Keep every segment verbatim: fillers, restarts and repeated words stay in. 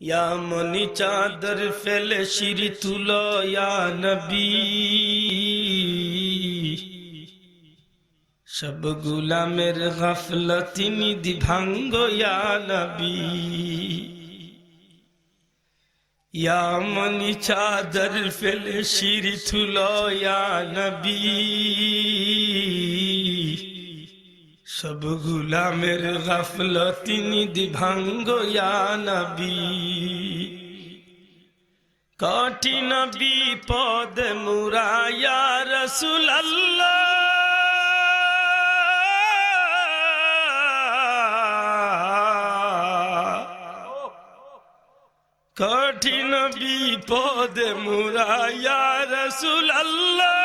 ইয়া মনি চাদর ফেলে শির তুলো ইয়া নবী, সব গুলামের গাফলতি নিধি ভাঙ্গো ইয়া নবী। ইয়া মনি চাদর ফেলে শির তুলো ইয়া নবী, সব গুলামের গাফলতি নিধি ভাঙ্গো ইয়া নবী। কঠিন বিপদে মুরা ইয়া রাসূলুল্লাহ। কঠিন বিপদে মুরা ইয়া রাসূলুল্লাহ।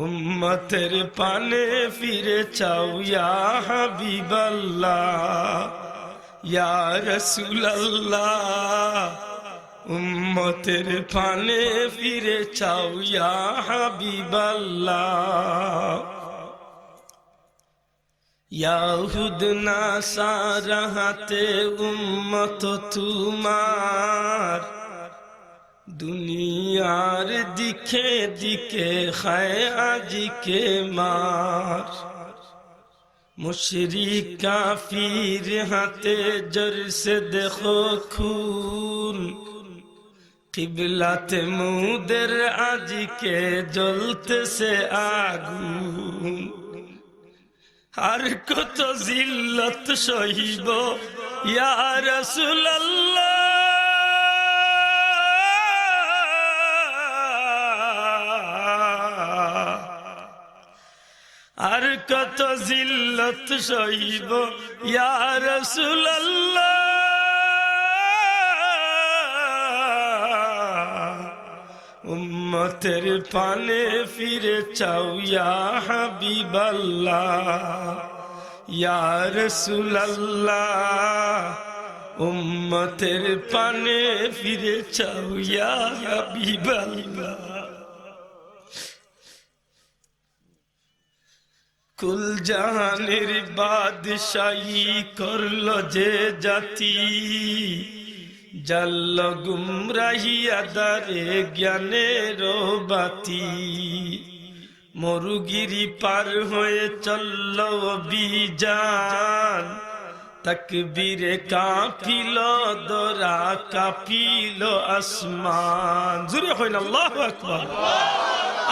উম্মতের পানে ফিরে চাও ইয়া হাবিবাল্লাহ, ইয়া রাসূলুল্লাহ। উম্মতের পানে ফিরে চাও ইয়া হাবিবাল্লাহ। ইয়াহুদ নাসারা হাতে উম্মত তুমার, দুনিয়ার দিকে দিকে খায় আজিকে মার। মুশরিক কাফির হাতে ঝরছে দেখো খুন, কিবলাতে মুদের আজিকে জ্বলতেছে আগুন। আর কত জিল্লত সহিব ইয়া রাসূলুল্লাহ। আর কত জিল্লত সহিব ইয়া রাসূলুল্লাহ। উম্মতের পানে ফিরে চাও ইয়া হাবিবাল্লাহ, ইয়া রাসূলুল্লাহ। উম্মতের পানে ফিরে চাও ইয়া হাবিবাল্লাহ। কুল জাহানের বাদশাহী করল যে জাতি, জ্বালল গুমরাহি আধারে জ্ঞানের বাতি। মরুগিরি পার হয়ে চলল অভিযান, তাকবীরে কাঁপিল ধরা, কাঁপিল আসমান। জোরে কইন আল্লাহু আকবার।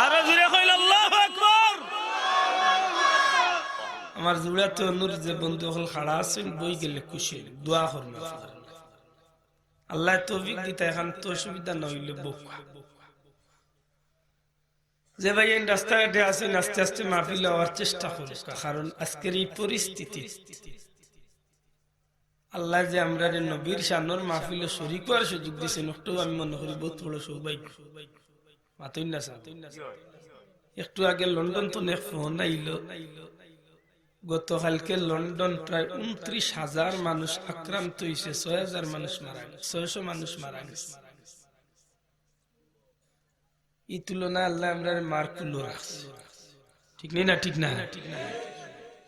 আরো জোরে কইন আল্লাহু আকবার। আমার জুড়াতে অনুরোধ, যে বন্ধু অকল খাড়া আছইন, বই গেলে খুশি অইন, দোয়া করইন। আল্লায় তৌফিক দিতা, এখন তো অসুবিধা না অইলে বউক্কা। যে ভাইয়াইন রাস্তাঘাটে আছইন, আস্তে আস্তে মাহফিলো আওয়ার চেষ্টা করউক্কা, কারণ আজকের এই পরিস্থিতি, আল্লায় যে আমরারে নবীর শানর মাহফিলো শরিক অওয়ার সুযোগ দিছইন, অটাউ আমি মনে করি বউত বড় সৌভাগ্য। মাতইন না সাব। একটু আগে লন্ডন থনে এক ফোন আইলো, গতকালকে লন্ডন প্রায় ঊনত্রিশ হাজার মানুষ আক্রান্ত অইছে, ছয় হাজার মানুষ মারা গেছে, ছয়শো মানুষ মারা গেছে। ই তুলনায় আল্লায় আমরারে মার কুলো রাখছে। ঠিক নি না? ঠিক না?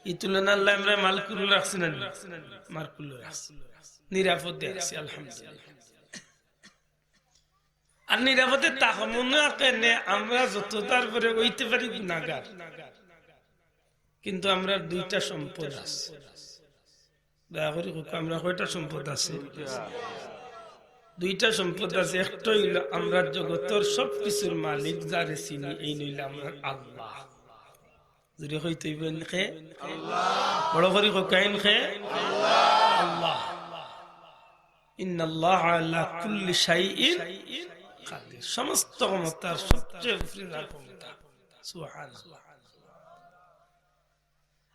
ই তুলনায় আল্লায় আমরারে মার কুলো রাখছে না নি? মার কুলো রাখছে। নিরাপদে আছি, আলহামদুলিল্লাহ। আর নিরাপদে থাকমু না কেনে? আমরা যত তারপরে অইতে পারি গুনাগার, কিন্তু আমরার দুইটা সম্পদ আছে। দয়া করি কউক্কা, আমরার কয়টা সম্পদ আছে? দুইটা সম্পদ আছে। একটা অইলো আমরার জগতর সব কিছুর মালিক যারে চিনি, এইন অইলা আমরার আল্লাহ। জোরে কইতে অইবো, এইন কে? আল্লাহ। বড় করি কউক্কা, এইন কে? আল্লাহ। ইন্নাল্লাহা আলা কুল্লি শাইইন কাদির। সমস্ত ক্ষমতার সবচেয়ে উপরে যার ক্ষমতা। সুবহানাল্লাহ।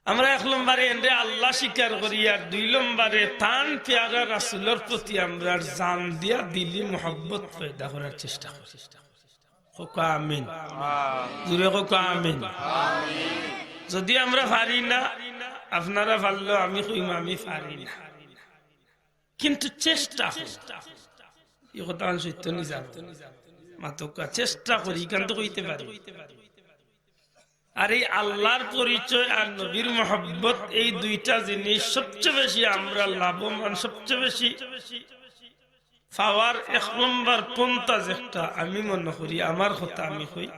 আমরা এক নম্বরে এনরে আল্লাহ স্বীকার করি, আর দুই নম্বরে তান পেয়ারা রাসূলর প্রতি আমরার জান দিয়া দিলি মহব্বত পয়দা করার চেষ্টা করি। কউক্কা আমিন। জোরে কউক্কা আমিন। যদি আমরা পারি না, আপনারা পারলেও আমি কইমু আমি পারি না, কিন্তু চেষ্টা করি। ই কথাখান সত্য নি জানো? মাতউক্কা, চেষ্টা করি, ইখান তো কইতে পারি। আর এই আল্লাহর পরিচয় আর নবীর মহব্বত, এই দুইটা জিনিস সবচেয়ে বেশি আমরা লাভবান, সবচেয়ে বেশি পাওয়ার এক নম্বর পন্থা যেটা আমি মনে করি, আমার কথা আমি কই,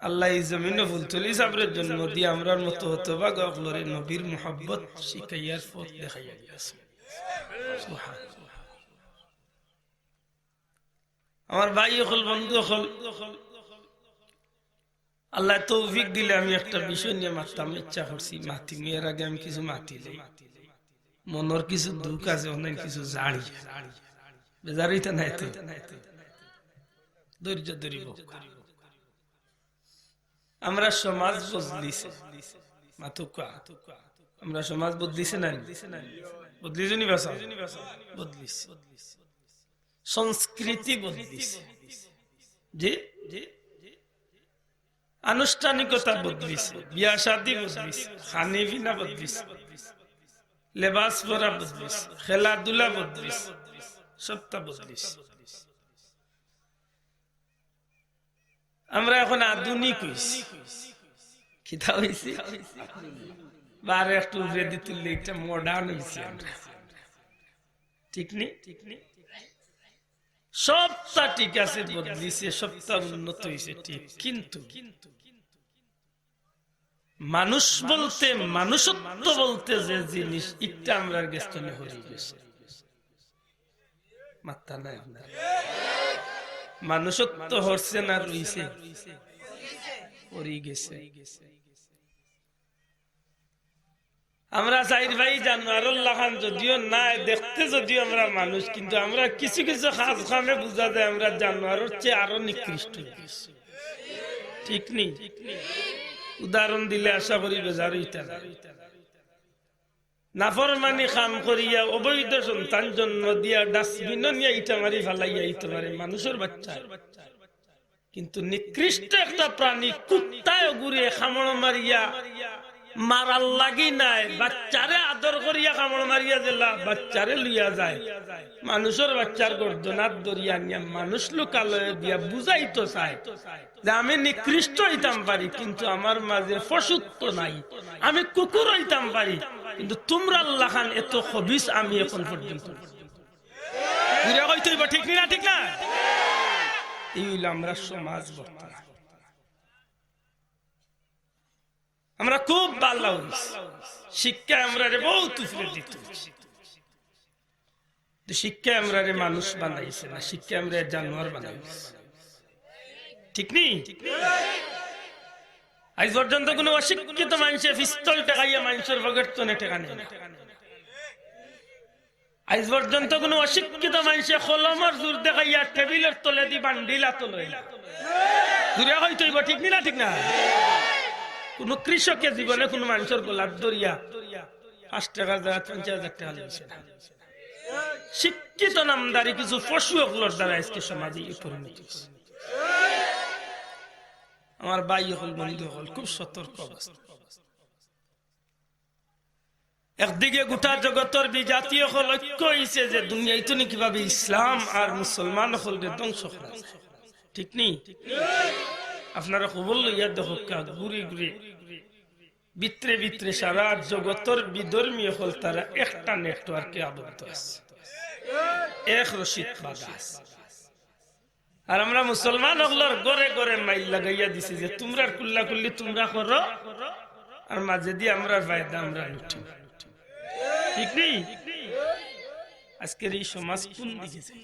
আল্লাহ এই জমিনো ফুলতলি সাবরে জন্ম দিয়া আমরার মতো হতভাগা অকলরে নবীর মহব্বত শিখাইয়ার পথ দেখাইয়া গেছে। সুবহানাল্লাহ। আমার ভাই অকল, বন্ধু অকল, আল্লাহ তৌফিক দিলে আমি একটা বিষয় নিয়ে মাততাম ইচ্ছা করছি, মাতিমু। এর আগে আমি কিছু মাতিলে মনর কিছু দুঃখ আছে, অনেক কিছু জানি, বেজার অইতা নাই তো, ধৈর্য ধরিব। আমরা সমাজ বদলিছে, মাতুক্কা, আমরা সমাজ বদলিছে না? বদলিছে নি বাসা? বদলিছে। সংস্কৃতি বদলিছে। জি, আনুষ্ঠানিকতা বদলিছে, বিয়া শাদী বদলিছে, খানি পিনা বদলিছে, লেবাস পরা বদলিছে, খেলাধুলা বদলিছে, সবটা বদলিছে। আমরা এখন আধুনিক অইছি। কিতা অইছি? বারে একটু উপরেদি তুললে এটা modern অইছি আমরা। ঠিক নি? সবটা ঠিক আছে, বদলিছে, সবটা উন্নত অইছে, ঠিক, কিন্তু মানুষ বলতে, মানুষত্ব বলতে যে জিনিস, ইটা আমরার গেছ থনে হরি গেছে। মাত্তা নাই আপনার। মানুষত্ব হরছে না রইছে? হরি গেছে। আমরা চাইর ভাই জানোয়ারর লাখান যদিও নায়, দেখতে যদিও আমরা মানুষ, কিন্তু আমরা কিছু কিছু কাজ কামে বুঝা যায় আমরা জানোয়ারর চেয়ে আরো নিকৃষ্ট। ঠিক নি? উদাহরণ দিলে আশা করি বেজার অইতা না। নাফরমানি কাম করিয়া অবৈধ সন্তান জন্ম দিয়া ডাস্টবিনো নিয়া ইটা মারি ফালাইয়া ইটা মারে মানুষর বাচ্চা। কিন্তু নিকৃষ্ট একটা প্রাণী কুত্তায় অগুরে কামড় মারিয়া মারার লাগি নায়, বাচ্চারে আদর করিয়া কামড় মারিয়া যেলা বাচ্চারে লইয়া যায়, মানুষর বাচ্চার গর্দনাত ধরিয়া নিয়া মানুষ লোকালয়ে দিয়া বুঝাইতো চায় যে আমি নিকৃষ্ট অইতাম পারি, কিন্তু আমার মাঝে পশুত্ব নাই, আমি কুকুর অইতাম পারি, কিন্তু তুমরার লাখান এত খবিস আমি এখন পর্যন্ত। ঘুরে কইতে অইব, ঠিক নি না? ঠিক না? এই অইল আমরা সমাজ বর্তমান। আমরা খুব ভালা অইছি, শিক্ষায় আমরারে বহুত উপরে দিত অইছে। তো শিক্ষায় আমরারে মানুষ বানাইছে না, শিক্ষায় আমরারে জানোয়ার বানাইছে। ঠিক নি? আইজ পর্যন্ত কোনো অশিক্ষিত মানষে পিস্তল ঠেকাইয়া মানষর পকেট থনে টেকা নেয় না। আইজ পর্যন্ত কোনো অশিক্ষিত মানষে কলমর জোর দেখাইয়া টেবিলর তলেদি বান্ডিল আতো লয় না। জুরে কইতে অইব, ঠিক নি না? ঠিক না? কোনো কৃষকে জীবনে কোনো মানষর গলাত ধরিয়া পাঁচ টেকার জাগাত পঞ্চাশ হাজার টেকা লইছে না। শিক্ষিত নামধারী কিছু পশু অকলর দ্বারা আইজকে সমাজে ই পরিণতি অইছে। আমার ভাই অকল, বন্ধু অকল, খুব সতর্ক অবস্থা। একদিকে গোটা জগতর বিজাতি অকল ঐক্য অইছে যে দুনিয়াইত নি কিভাবে ইসলাম আর মুসলমান অকলরে ধ্বংস করা যায়। ঠিক নি? আপনারা খবর লইয়া দেখউক্কা, ঘুরি ঘুরি ভিতরে ভিতরে সারা জগতর বিধর্মী অকল তারা একটা network-এ আবদ্ধ আছে, এক রশিত বাঁধা আছে। আর আমরা মুসলমান অকলর ঘরে ঘরে মাইল লাগাইয়া দিছি যে তুমরার কুল্লা কুল্লি তুমরা করো, আর মাঝেদি আমরার ফায়দা আমরা লুটি। ঠিক নি? আইজকের ই সমাজ কুন দিকে যায়?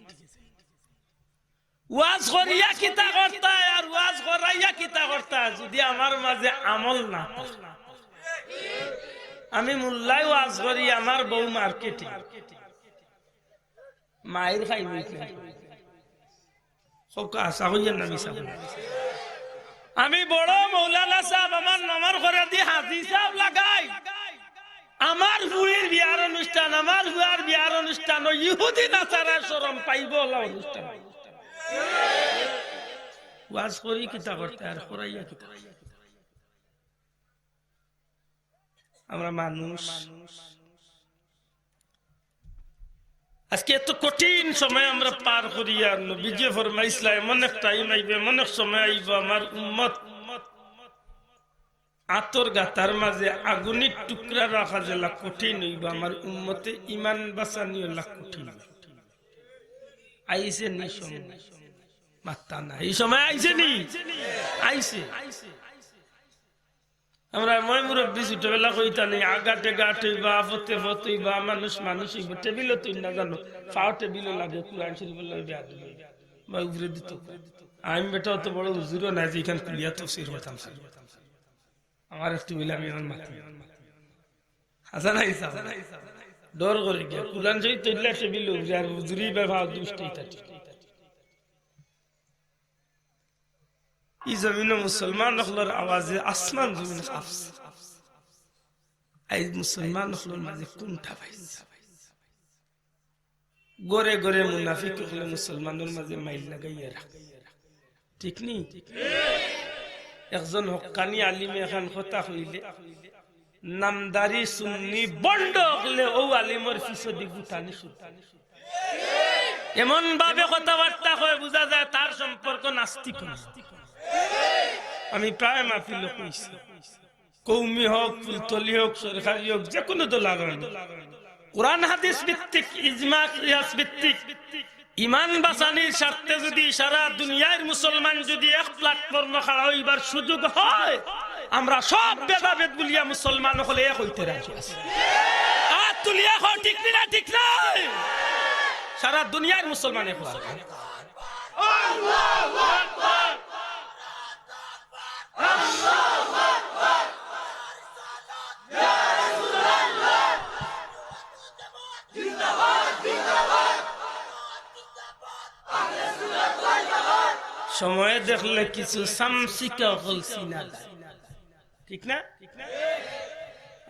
ওয়াজ করিয়া কিতা করতায় আর ওয়াজ করাইয়া কিতা করতায়, যুদি আমার মাঝে আমল না থাকে। আমি মোল্লায় ওয়াজ করি, আমার বউ মার্কেটিং, মাইর খাই বই খাই। কউক্কা, হাছা কইয়ার না মিছা কইয়ার? আমি বড় মৌলানা সাব, আমার নামর করেদি হাজি সাব লাগাই। আমার ফুড়ির বিয়ার অনুষ্ঠান, আমার ফুয়ার বিয়ার অনুষ্ঠান, অউ ইহুদি নাসারায় শরম পাইবো অলা অনুষ্ঠান। ওয়াজ করি কিতা করতায় আর করাইয়া কিতা করতায়? আমরা মানুষ। আইজকে এত কঠিন সময় আমরা পার করিয়ার, নবীজিয়ে ফরমাইছলা, এমন এক time আইবো, এমন এক সময় আইবো, আমার উম্মত আতর গাতার মাঝে আগুনির টুকরা রাখা যেলা কঠিন অইবো, আমার উম্মতে ইমান বাঁচানি অলা কঠিন। আইছে নি সময়? মাত্তা না, এই সময় আইছে নি? আইছে। আমরা ময় মুরব্বি ছোটবেলা কইতা নি, আগাটে গাট অইবা, আফতে ফত অইবা, মানুষ মানুষ অইবো, টেবিলো তুই না জানো, ফাও টেবিলো লাগে, কোরআন শরীফ লাগে, বেয়াদবি। বা উপরে দিত। আমি বেটা অত বড় হুজুরও নাই যে ইখান খুলিয়া তফসির করতাম। আমার একটু মিলে আমি আমার মাথা। হাসান আইসা। ডর করে গিয়া। কোরআন শরীফ তুললে সে বিল উঠে আর হুজুরি বা ফাও দুষ্টি ইতা ঠিক। ই জমিনো মুসলমান অকলর আওয়াজে আসমান জমিন কাঁপছে। আইজ মুসলমান অকলর মাঝে কোনটা পাইছে? ঘরে ঘরে মুনাফিক অকলে মুসলমানর মাঝে মাইল লাগাইয়া রাখে। ঠিক নি? একজন হক্কানি আলিমে এখান কথা কইলে, নামদারি সুন্নি বন্ড অকলে অউ আলিমর পিছদি গুটানি শুরু। এমন ভাবে কথাবার্তা কয়, বুঝা যায় তার সম্পর্ক নাস্তিক। আমি প্রায় মাহফিলো কইছি, কওমি হোক, ফুলতলি হোক, সরকারি হোক, যে কোনো দল আর হোক, কোরআন হাদিস ভিত্তিক, ইজমা কিয়াস ভিত্তিক, ইমান বাঁচানির স্বার্থে যদি সারা দুনিয়ার মুসলমান যদি এক প্ল্যাটফর্মে খাড়া অইবার সুযোগ হয়, আমরা সব ভেদাভেদ ভুলিয়া মুসলমান অকলে এক অইতে রাজি আছি। আত তুলিয়া কও, ঠিক নি না, ঠিক নায়? সারা দুনিয়ার মুসলমান এক অইতে। সময় দেখলে কিছু সামসিকা অকল চিনা যায়। ঠিক না?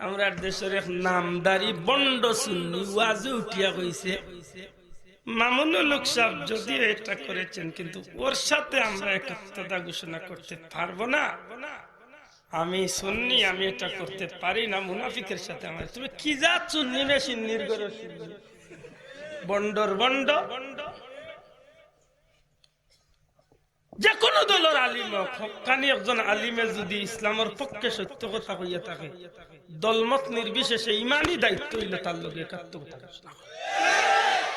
আমরার দেশর এক নামদারি বন্ড সুন্নি ওয়াজে উঠিয়া কইছে, মামুনুল হক সাব যদিও এটা করেছেন, কিন্তু ওর সাথে আমরা একত্রতা ঘোষণা করতে পারবো না। আমি সুন্নি, আমি এটা করতে পারি না, মুনাফিকের সাথে আমার। তুমি কি জাত সুন্নি রে, সিন্নির ঘরর সুন্নি? বন্ডর বন্ড। যে কোনো দলর আলিম হোক, হক্কানি একজন আলিমে যদি ইসলামর পক্ষে সত্য কথা কইয়া থাকে, দলমত নির্বিশেষে ইমানি দায়িত্ব অইলো তার লগে একাত্মতা ঘোষণা করা।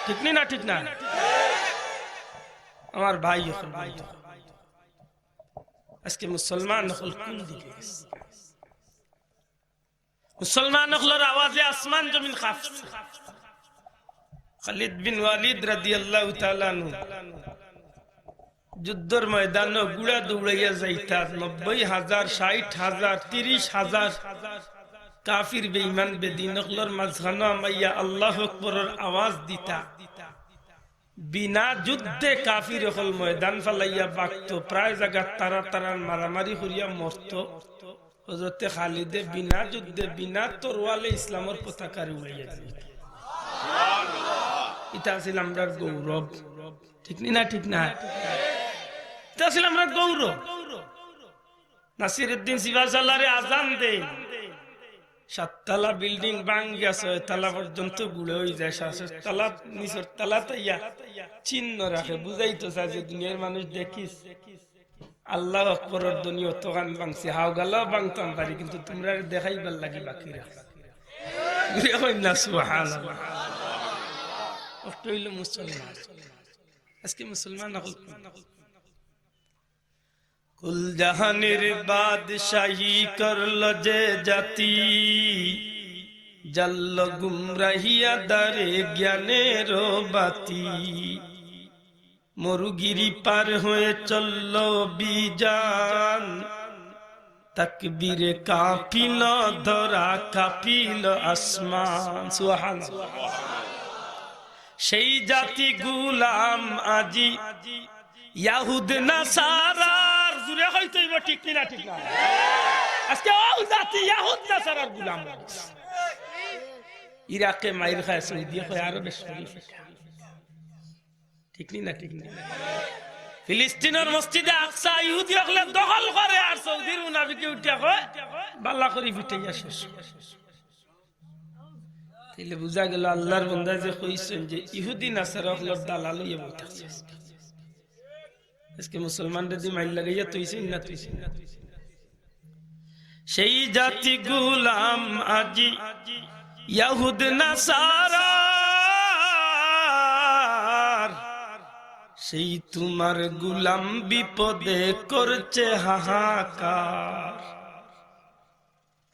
ঠিক নি না? ঠিক না? আমার ভাই অকল, বন্ধু অকল, আজকে মুসলমান অকল কোন দিকে গেছে? মুসলমান অকলর আওয়াজে আসমান জমিন কাঁপছে। খালিদ বিন ওয়ালিদ রাদিয়াল্লাহু তাআলা আনহু যুদ্ধর ময়দানো ঘুড়া দৌড়াইয়া যাইতা, নব্বই হাজার, ষাইট হাজার, তিরিশ হাজার কাফির বেঈমান বেদিন অকলর মাঝখানো হামাইয়া আল্লাহু আকবরর আওয়াজ দিতা। বিনা যুদ্ধে কাফির অকল ময়দান ফালাইয়া ভাগতো, প্রায় জাগাত তারা তারার মারামারি করিয়া মরতো। হযরতে খালিদে বিনা যুদ্ধে, বিনা তরোয়ালে ইসলামর পতাকারে উড়াইয়া দিল। ইটা আছিল আমরার গৌরব। ঠিক নি না? ঠিক না? ইটা আছিল আমরার গৌরব। নাসিরউদ্দিন সিপাহসালারে আজান দেইন, সাততলা বিল্ডিং ভাঙ্গিয়া ছয়তলা পর্যন্ত গুড়া অইযায়, সাততলা নিচর তলাত আইয়া চিহ্ন রাখে, বুঝাইতো চায় যে দুনিয়ার মানুষ দেখিস, আল্লাহু আকবরর ধ্বনি অতখান ভাঙছি, হাওগালাও ভাঙতাম পারি, কিন্তু তুমরারে দেখাইবার লাগি বাকি রাখছি। জুরে কইন না সুবহানাল্লাহ। অটা অইলো মুসলমান। আজকে মুসলমান অকল কুল জাহানের বাদশাহী করল যে জাতি, জ্বালল গুমরাহি আধারে জ্ঞানের বাতি। মরুগিরি পার হয়ে চলল বিজান, তাকবীরে কাঁপিল ধরা, কাঁপিল আসমান। সুবহানাল্লাহ। সেই জাতি গুলাম আজি ইয়াহুদ নাসারার, জুরে কইতে অইবো, ঠিক নি না? ঠিক না? আজকে অউ জাতি ইয়াহুদ নাসারার গুলাম অইগেছে। ইরাকে মাইর খায়, সৌদিয়ে কয় আরবে শরীফ। ঠিক নি না? ঠিক না? ফিলিস্তিনর মসজিদে আকসা ইহুদি অকলে দখল করে, আর সৌদির মুনাফিকে উঠিয়া কয়, বালা করি পিটাইয়া শেষ। তাইলে বুঝা গেল আল্লাহর বন্দায় যে কইছইন যে ইহুদি নাসারা অকলর দালাল অইয়া বই থাকছে। আজকে মুসলমানরে দি মাইর লাগাইয়া থইছইন না, থইছইন না। সেই জাতি গোলাম আজি ইয়াহুদ নাসারার, সেই তোমার গোলাম বিপদে করছে হাহাকার।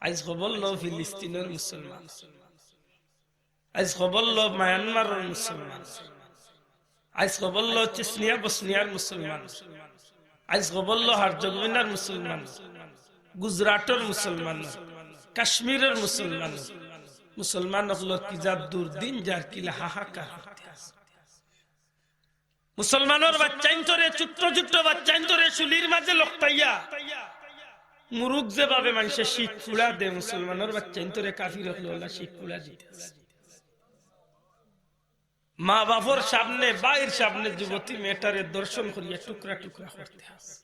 আইজ খবর লও ফিলিস্তিনর মুসলমান, আইজ খবর লও মায়ানমারর মুসলমান, আইজ খবর লও চেচনিয়া বসনিয়ার মুসলমান, আইজ খবর লও হারজেগোভিনার মুসলমান, গুজরাটর মুসলমান, কাশ্মীরর মুসলমান। মুসলমান অকলর কি যা দুর্দিন, যার কিলা হাহাকার করতে আছে। মুসলমানর বাচ্চাইন্তরে, ছোট্ট ছোট্ট বাচ্চাইন্তরে শুলির মাঝে লকটাইয়া মুরুগ যেভাবে মানষে শিক ফুড়া দে, মুসলমানর বাচ্চাইন্তরে কাফির অকলে অলা শিক ফুড়া দিতে আছে। মা বাপর সামনে, ভাইর সামনে যুবতী মেয়েটারে ধর্ষণ করিয়া টুকরা টুকরা করতে আছে।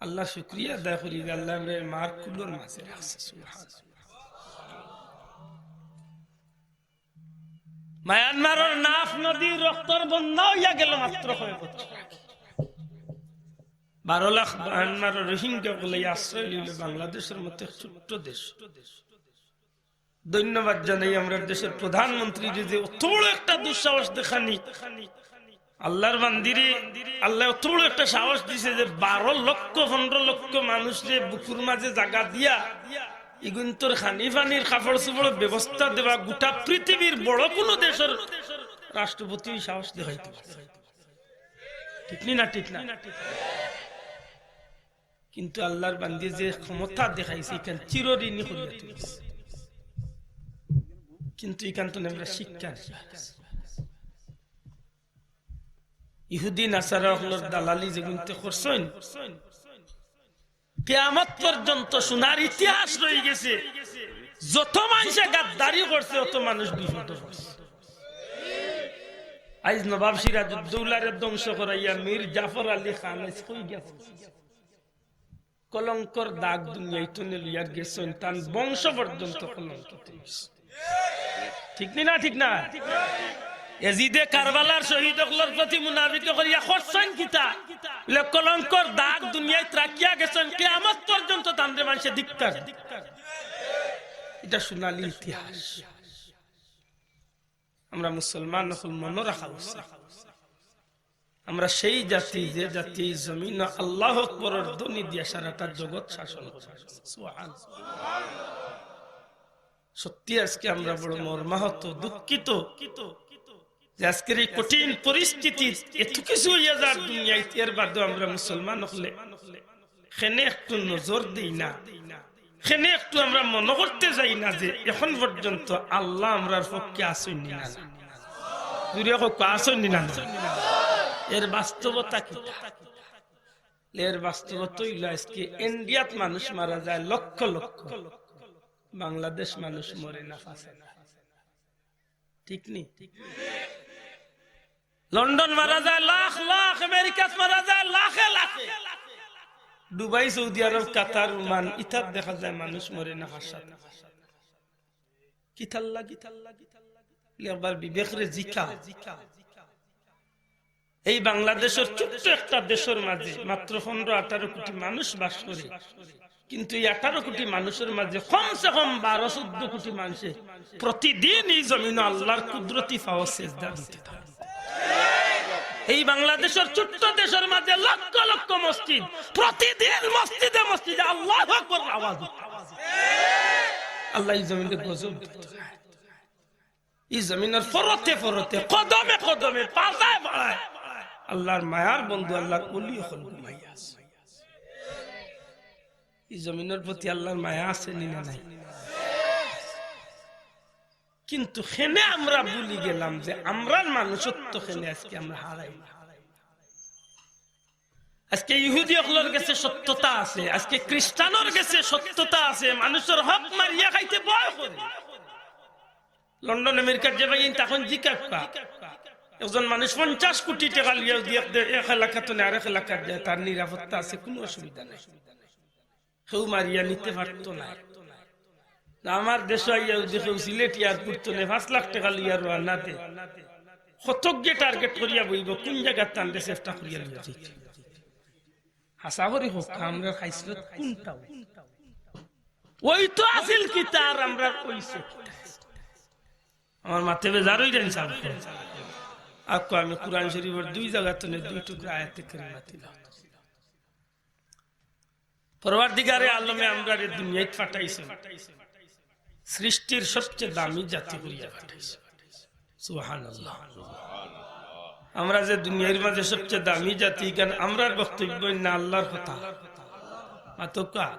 আল্লাহ শুকরিয়া আদায় করি যে আল্লাহ আমরারে মার কুলর মাঝে রাখছে। সুবহানাল্লাহ। মায়ানমারর নাফ নদী রক্তর বন্যা অইয়া গেল মাত্র কয়েক বছর আগে। বারো লাখ মায়ানমারর রোহিঙ্গা অকলে আশ্রয় লইল বাংলাদেশর মতো এক ছোট্ট দেশ। ধন্যবাদ জানাই আমরার দেশর প্রধানমন্ত্রীরে যে অত বড় একটা দুঃসাহস দেখানি। আল্লাহর বান্দিরে আল্লায় অত বড় একটা সাহস দিছে যে বারো লক্ষ, পনরো লক্ষ মানুষরে বুকুর মাঝে জাগা দিয়া ইগুইন্তর খানি পানির কাপড় চোপড়র ব্যবস্থা দেওয়া গোটা পৃথিবীর বড় কোনো দেশর রাষ্ট্রপতি অউ সাহস দেখাইতে পারছে। ঠিক নি না? ঠিক না? কিন্তু আল্লাহর বান্দি যে ক্ষমতা দেখাইছে, ইখান চিরঋণী করিয়া তুলছে। কিন্তু ইখান তো আমরা শিক্ষা নেই। ইহুদি নাসারা অকলর দালালি যেগুইন্তে করছইন, কিয়ামত পর্যন্ত শোনার ইতিহাস রই গেছে। যত মানষে গাদ্দারি করছে, অত মানুষ বিপদো পড়ছে। আইজ নবাব সিরাজউদ্দৌলারে ধ্বংস করাইয়া মীর জাফর আলী খান আইজ কই গেছে? কলঙ্কর দাগ দুনিয়াইত নে লইয়া গেছইন, তান বংশ পর্যন্ত কলঙ্কিত অইছে। ঠিক নি না? ঠিক না? এজিদে কারবালার শহীদ অকলর প্রতি মুনাফিকি করিয়া করছইন কিতা? বলে, কলঙ্কর দাগ দুনিয়াইত রাখিয়া গেছইন, কিয়ামত পর্যন্ত তানরে মানষে ধিক্কার। ইটা সোনালী ইতিহাস। আমরা মুসলমান অকল মনো রাখা উচিত। আমরা সেই জাতি, যে জাতি এই জমিনো আল্লাহু আকবরর ধ্বনি দিয়া সারাটা জগৎ শাসন করে। সুবহান। সত্যি আজকে আমরা বড় মর্মাহত, দুঃখিত যে আজকের এই কঠিন পরিস্থিতি, এত কিছু অইয়া যার দুনিয়াইত, এর বাদেও আমরা মুসলমান অকলে কেনে একটু নজর দেই না, কেনে একটু আমরা মনো করতে যাই না যে এখন পর্যন্ত আল্লাহ আমরার পক্ষে আছইন নি না? জুরে কউক্কা, আছইন নি না? এর বাস্তবতা কিতা? এর বাস্তবতা অইলো আজকে ইন্ডিয়াত মানুষ মারা যায় লক্ষ লক্ষ, বাংলাদেশ মানুষ মরে না, ফাঁসে না। ঠিক নি? লন্ডন মারা যায় লাখ লাখ, আমেরিকাত মারা যায় লাখে লাখে। দুবাই, সৌদি আরব, কাতার, ওমান, ইতাত দেখা যায় মানুষ মরে না, ফাঁসাত। কিতার লাগি? একবার বিবেকরে জিকা। এই বাংলাদেশর ছোট্ট একটা দেশর মাঝে মাত্র পনরো আঠারো কোটি মানুষ বাস করে, কিন্তু এই আঠারো কোটি মানুষর মাঝে কমসে কম বারো চৌদ্দ কোটি মানষে প্রতিদিন এই জমিনো আল্লাহর কুদরতি পাও সেজদা দিতে থাকে। এই বাংলাদেশর ছোট্ট দেশর মাঝে লক্ষ লক্ষ মসজিদ, প্রতিদিন মসজিদে মসজিদে আল্লাহু আকবর আওয়াজ উঠে। আল্লাহ এই জমিনে গজব দিতে থাকে। এই জমিনর পরতে পরতে, কদমে কদমে, পাড়ায় পাড়ায় আল্লাহর মায়ার বন্ধু, আল্লাহর ওলি অকল ঘুমাইয়া আছে। এই জমিনর প্রতি আল্লাহর মায়া আছে নি না নাই? কিন্তু কেনে আমরা ভুলি গেলাম যে আমরার মানুষত্ব কেনে আজকে আমরা হারাই। আজকে ইহুদি অকলর গেছে সত্যতা আছে, আজকে খ্রিস্টানর গেছে সত্যতা আছে, মানুষর হক মারিয়া খাইতে ভয় করে। লন্ডন আমেরিকাত যে ভাই তখন জিকাউক্কা, একজন মানুষ পঞ্চাশ কোটি টেকা লইয়া যদি এক দে-, এক এলাকা থনে আরেক এলাকাত যায়, তার নিরাপত্তা আছে, কুনু অসুবিধা নাই। কেউ মারিয়া নিতে পারতো না। না, আমার দেশো আইয়া যদি কেউ সিলেট এয়ারপোর্ট থনে পাঁচ লাখ টেকা লইয়া রওয়ানা দে, কতকগে টার্গেট করিয়া বইবো, কুন জাগাত তানরে চেষ্টা করিয়া লইয়া যাইতে। হাছা করি কউক্কা, আমরার খাইছলত কুনটা? অউ তো আছিল কিতা আর আমরার অইছে কিতা? আমার মাতে বেজার অইযাইন সাব। আকু আমি কুরআন শরিফর দুই জাগা তনে দুই টুকরা আয়াতে কারিমা তিলাওয়াত। পরওয়ারদিগারে আলমে আমরারে দুনিয়াত পাঠাইছইন, সৃষ্টির সবচে দামি জাতি করিয়া পাঠাইছইন। সুবহানাল্লাহ। আমরা যে দুনিয়ার মাঝে সবচে দামি জাতি, ইখান আমরার বক্তব্য না, আল্লার কথা। মাতউক্কা।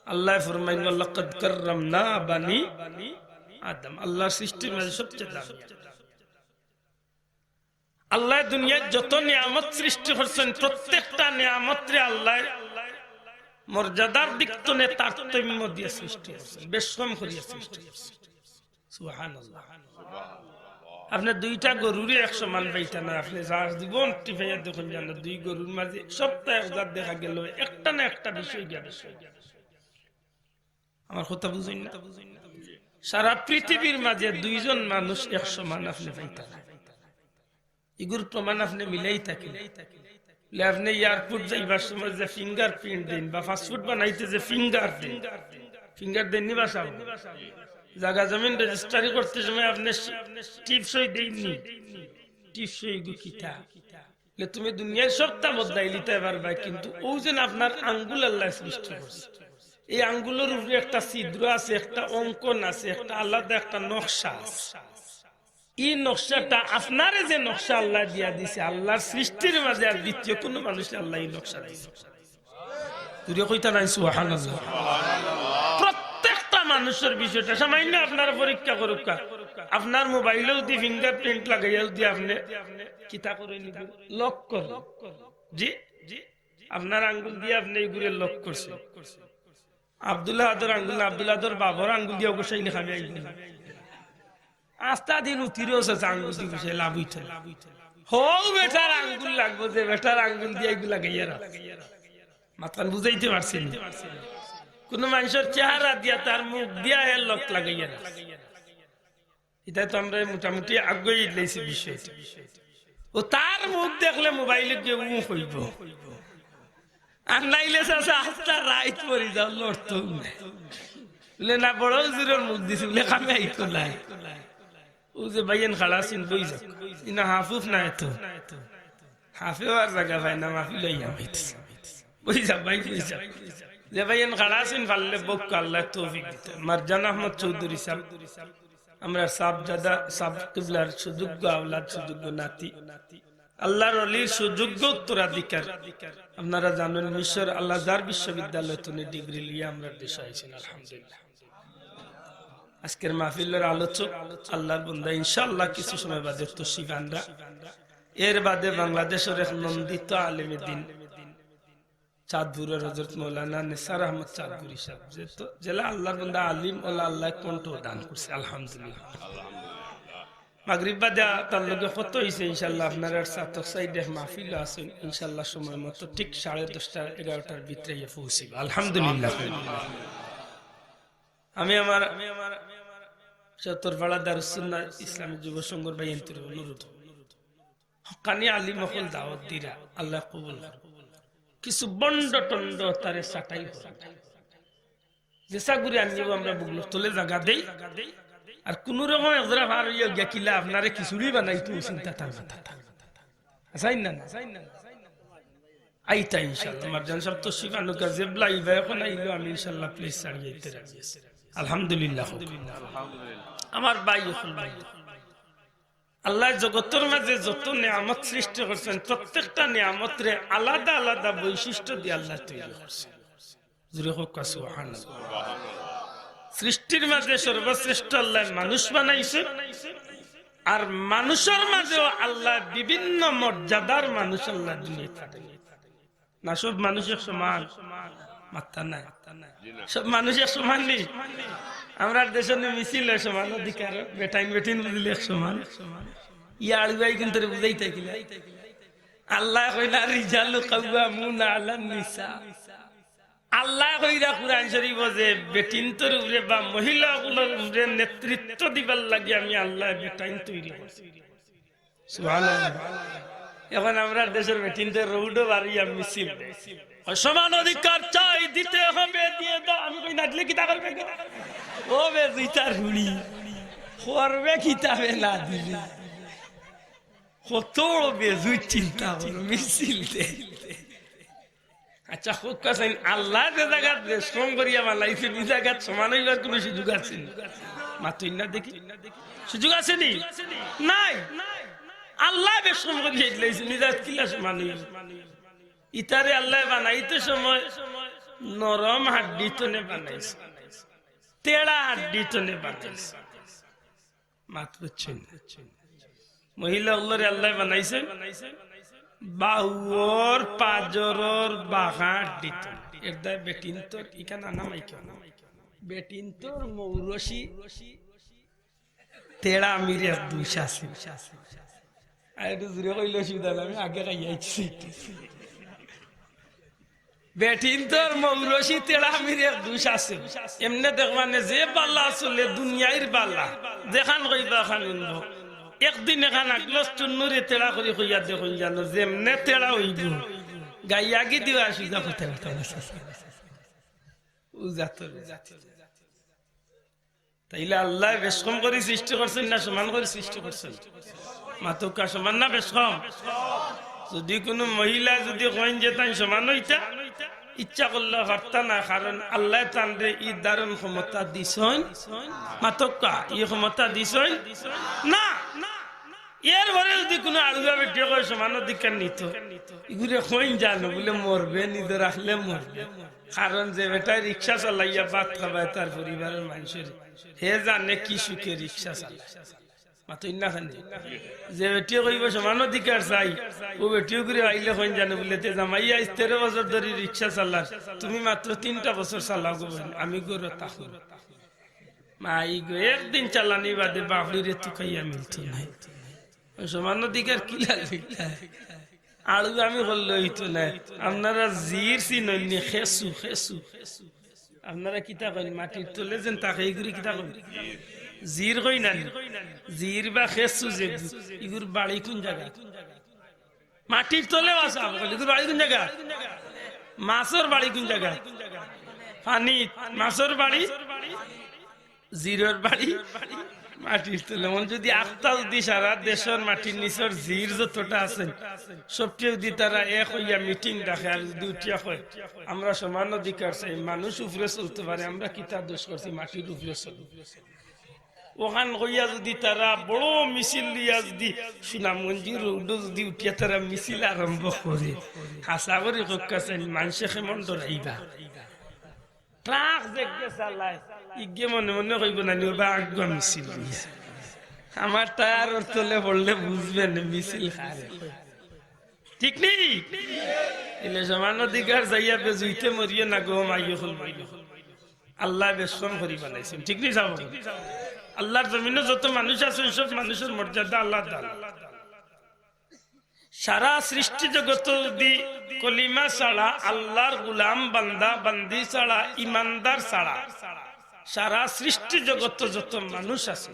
আল্লায় ফরমাইন, "ওয়ালাকাদ কাররামনা বানি আদম।" আল্লার সৃষ্টির মাঝে সবচে দামি। আল্লায় দুনিয়াত যত নিয়ামত সৃষ্টি করছইন, প্রত্যেকটা নিয়ামতরে আল্লায় মর্যাদার দিক তনে তারতম্য দিয়া সৃষ্টি করছইন, বেশ কম করিয়া সৃষ্টি করছইন। সুবহানাল্লাহ। আপনে দুইটা গরুরে এক সমান পাইতা না, আপনে যার জীবন টিপাইয়া দেখইন জানো, দুই গরুর মাঝে সবতা এক জাত দেখা গেলেও একটা না একটা বিষয় গিয়া বেশ। আমার কথা বুঝইন না? সারা পৃথিবীর মাঝে দুইজন মানুষ এক সমান আপনে পাইতা না। ইগুর প্রমাণ আপনে মিলাই থাকেন। বলে, আপনে airport যাইবার সময় যে fingerprint দেইন বা passport বানাইতে যে finger দেইন, finger দেইন নি বা সাব? জাগা জমিন registry করতে সময় আপনে টিপ সই দেইন নি? টিপ সই ইগু কিতা? বলে, তুমি দুনিয়ার সবতা বদলাইলিতায় পারবায়, কিন্তু অউ যেন আপনার আঙ্গুল আল্লায় সৃষ্টি করছে, এই আঙ্গুলর উপরে একটা ছিদ্র আছে, একটা অঙ্কন আছে, একটা আলাদা একটা নকশা আছে। ই নকশাটা আপনারে যে নকশা আল্লায় দিয়া দিছে, আল্লার সৃষ্টির মাঝে আর দ্বিতীয় কুনু মানুষরে আল্লায় ই নকশা দিছে? জুরে কইতা নায় সুবহানাল্লাহ। প্রত্যেকটা মানুষর বিষয়টা সামান্য আপনারা পরীক্ষা করউক্কা। আপনার মোবাইলো যুদি fingerprint লাগাইয়া যুদি আপনে কিতা করইন, lock করইন। জি, আপনার আঙ্গুল দিয়া আপনে ইগুরে lock করছইন। আব্দুল আহাদর আঙ্গুল না, আব্দুল আহাদর বাবার আঙ্গুল দিয়া অগোছাইলে খামে আইব না। আস্তা দিন উঠিরেও চাচা আঙ্গুল দি বসে লাভ অইতো না। হউ বেটার আঙ্গুল লাগবো, যে বেটার আঙ্গুল দিয়া ইগু লাগাইয়া রাখ। মাতখান বুঝাইতে পারছি নি? কুনু মানষর চেহারা দিয়া, তার মুখ দিয়া এর lock লাগাইয়া রাখ। ইটা তো আমরা মোটামুটি আগুয়াই লাইছি বিষয়টা। ও তার মুখ দেখলে মোবাইলো গিয়া উঁ কইব। আর নাইলে চাচা আস্তা রাইত পড়ি যাও, লড়তো না। বলে, না, বড় হুজুরর মুখ দিছি, বলে, কামে আইতো নায়। অউ যে ভাইয়াইন খাড়া আছইন, বই যাউক। ইনো হাফ উফ নাই তো। হাফেও আর জাগা পায় না, মাহফিলো আইয়া মাইতছে। বই যাউক ভাই, বই যাউক। যে ভাইয়াইন খাড়া আছইন, পারলে বউক্কা, আল্লায় তৌফিক দিতা। মারজান আহমদ চৌধুরী সাব, আমরার সাব জাদা, সাব কিবলার সুযোগ্য আওলাদ, সুযোগ্য নাতি, আল্লার অলির সুযোগ্য উত্তরাধিকার। আপনারা জানইন, মিশর আল আজহার বিশ্ববিদ্যালয় তনে ডিগ্রি লইয়া আমরার দেশো আইছইন, আলহামদুলিল্লাহ। আজকের মাহফিলর আলোচক আল্লার বন্দা, ইনশাআল্লাহ কিছু সময় বাদে তশরিফ আনরা। এর বাদে বাংলাদেশর এক নন্দিত আলেমে দ্বীন, চাঁদপুরর হযরত মাওলানা নেসার আহমদ চাঁদপুরী সাব, যে তো, যেলা আল্লার বন্দা আলিম, অলা আল্লায় কণ্ঠ দান করছে, আলহামদুলিল্লাহ। মাগরিব বাদে তার লগে কথা অইছে, ইনশাআল্লাহ আপনারার ছাতক সাইডে মাহফিলো আছইন, ইনশাআল্লাহ সময় মতো ঠিক সাড়ে দশটা, এগারোটার ভিতরে আইয়া পৌঁছিবা, আলহামদুলিল্লাহ। আমি আমার সত্তরপাড়া দারুস সুন্নাহ ইসলামী যুব সংঘর ভাইয়াইন্তরে অনুরোধ, হক্কানি আলিম অকল দাওয়াত দিরা, আল্লায় কবুল করউক। কিছু ভন্ড টন্ড তারে ছাটাই করউক। যেছা করি আনিয়া আমরা বুকর তলে জাগা দেই, আর কুনু রকম একজরা পার অইয়া গিয়া কিলা আপনারে খিচুড়ি বানাইতো, অউ চিন্তা তার মাথাত। আছইন না, না? আইতা ইনশাআল্লাহ। মারজান সাব তশরিফ আনউক্কা, যেবলা আইবা, অখন আইলেও আমি ইনশাআল্লাহ place ছাড়ি আইতে রাজি আছি। আলহামদুলিল্লাহ। আমার ভাই অকল, আল্লায় জগতর মাঝে যত নিয়ামত সৃষ্টি করছইন, প্রত্যেকটা নিয়ামতরে আলাদা আলাদা বৈশিষ্ট্য দিয়া আল্লায় তৈরি করছইন। জুরে কউক্কা সুবহানাল্লাহ। সৃষ্টির মাঝে সর্বশ্রেষ্ঠ আল্লায় মানুষ বানাইছইন, আর মানুষর মাঝেও আল্লায় বিভিন্ন মর্যাদার মানুষ আল্লায় দুনিয়াত পাঠাইছইন। না, সব মানুষ এক সমান? মাতরা নায়। সব মানুষ এক সমান নি? আমরার দেশো নি মিছিল অয় সমান অধিকার, বেটাইন বেটিন বুঝলে এক সমান। ইয়া আলু ভাই কিন্তু বুঝাইতা কিলা? আল্লায় কইলা, "রিজালু কাওয়ামুনা আলান নিসা।" আল্লায় কইরা কুরআন শরিফো যে বেটিন্তর উপরে বা মহিলা অকলর উপরে নেতৃত্ব দিবার লাগি আমি আল্লায় বেটাইন তৈরি করছি। সুবহানাল্লাহ। এখন আমরার দেশর বেটিন্তে রোডো বারইয়া মিছিল দেয়। সমান অধিকার চাই, দিতে হবে, দিয়ে দাও। আমি কই, "না দিলে কিতা করবে গো?" ও বেজুইতার হুড়ি, করবে কিতা বে না দিলে? কত বড় বেজুই চিন্তা করো, মিছিল দেয়। আচ্ছা, কউক্কা চাইন, আল্লায় যে জাগাত বেশকম করিয়া বানাইছইন, ই জাগাত সমান অইবার কুনু সুযোগ আছে নি? মাতইন না দেখি, সুযোগ আছে নি? নাই। আল্লায় বেশকম করিয়া দিলাইছইন, ই জাগাত কিলা সমান অইবো? ইতারে আল্লায় বানাইতে সময় নরম হাড্ডি তনে বানাইছইন, তেড়া হাড্ডি তনে বানাইছইন। মাত বুঝছইন না? মহিলা অকলরে আল্লায় বানাইছইন বাউর পাজরর বাঁকা হাড্ডি তনে। এর দায় বেটিন্তর ইখান আনা মাইকা না। বেটিন্তর মৌরসি তেড়া আমির এক দুষ আছে। আর একটু জোরে কইলে অসুবিধা নাই, আমি আগে খাইয়া আইছি। বেটিন্তর মৌরসি তেড়া আমির এক দুষ আছে। এমনে দেখবানে যে বালা চলে দুনিয়ার বালা, যেখান কইবা খান উনবো। একদিন এখান আগলস চুন্নুরে তেড়া করি কইয়া দেখইন জানো, যেমনে তেড়া অইবো, গাইয়া গি দিবা সুজা করতে পারতে না। ও জাতর, ও জাতর। তাইলে আল্লায় বেশকম করি সৃষ্টি করছইন না সমান করি সৃষ্টি করছইন? মাতউক্কা, সমান না বেশকম? যুদি কুনু মহিলায় যুদি কইন যে তাইন সমান অইতা, ইচ্ছা করলে পারতা না, কারণ আল্লায় তানরে ই ধারণ ক্ষমতা দিছইন। মাতউক্কা, ই ক্ষমতা দিছইন না। এরপরে যুদি কুনু আড়ুয়া বেটিয়ে কয় সমান অধিকার নিতো, ইগুরে কইন জানো বুলে মরবে, নিজে রাখলে মরবে। কারণ যে বেটায় রিক্সা চালাইয়া ভাত খাবায় তার পরিবারর মানষরে, হে জানে কি সুখে রিক্সা চালায়। মাতইন না খানি? যে বেটিয়ে কইবো সমান অধিকার চাই, অউ বেটিয়ে ইগুরে পাইলে কইন জানো বুলে, তে জামাইয়ে আইজ তেরো বছর ধরি রিক্সা চালার, তুমি মাত্র তিনটা বছর চালাও গো বইন, আমি ঘরো থাকমু। মাই গো, একদিন চালানি বাদে বাপড়িরে তুকাইয়া মিলতো নায়। সমান অধিকার কিলা লইতা? আড়ুয়ামি করলে অইতো নায়। আপনারা জির চিনইন নি? খেসু, খেসু। আপনারা কিতা কইন? মাটির তলে যেন থাকে, ইগুরে কিতা কইন? জির কইন না নি? জির বা খেসু যে, ইগুর বাড়ি কুন জাগাত? মাটির তলে বাসা, ইগুর বাড়ি কুন জাগাত? মাছর বাড়ি কুন জাগাত? পানিত। মাছর বাড়ি জিরর বাড়ি মাটির তলে। অখন যুদি আখতা যুদি সারা দেশর মাটির নিচর জির যতটা আছে, সবটি যুদি তারা এক অইয়া মিটিং ডাকে আর যুদি উঠিয়া কয়, "আমরা সমান অধিকার চাই, মানুষ উপরে চলতে পারে, আমরা কিতা দোষ করছি, মাটির উপরে চলবো।" অখান কইয়া যুদি তারা বড় মিছিল লইয়া যুদি সুনামগঞ্জি রোডো যুদি উঠিয়া তারা মিছিল আরম্ভ করে, হাছা করি কউক্কা চাইন, মানষে কেমন ডরাইবা। ট্রাক যেগিয়ে চালায়, ইগিয়ে মনে মনে কইবো না নি, "ওবা আগুয়া মিছিল দিয়া। আমার টায়ারর তলে পড়লে বুঝবে নে মিছিল কারে।" ঠিক নি? ইলে সমান অধিকার চাইয়া বেজুইতে মরিও না গো, মাই অকল বইন অকল। আল্লায় বেশকম করি বানাইছইন। ঠিক নি যাবো? আল্লার জমিনো যত মানুষ আছে, সব মানুষর মর্যাদা আলাদা আলাদা। সারা সৃষ্টি জগত যুদি কলিমা ছাড়া, আল্লার গুলাম, বান্দা, বান্দি ছাড়া, ইমানদার ছাড়া, সারা সৃষ্টি জগত যত মানুষ আছে,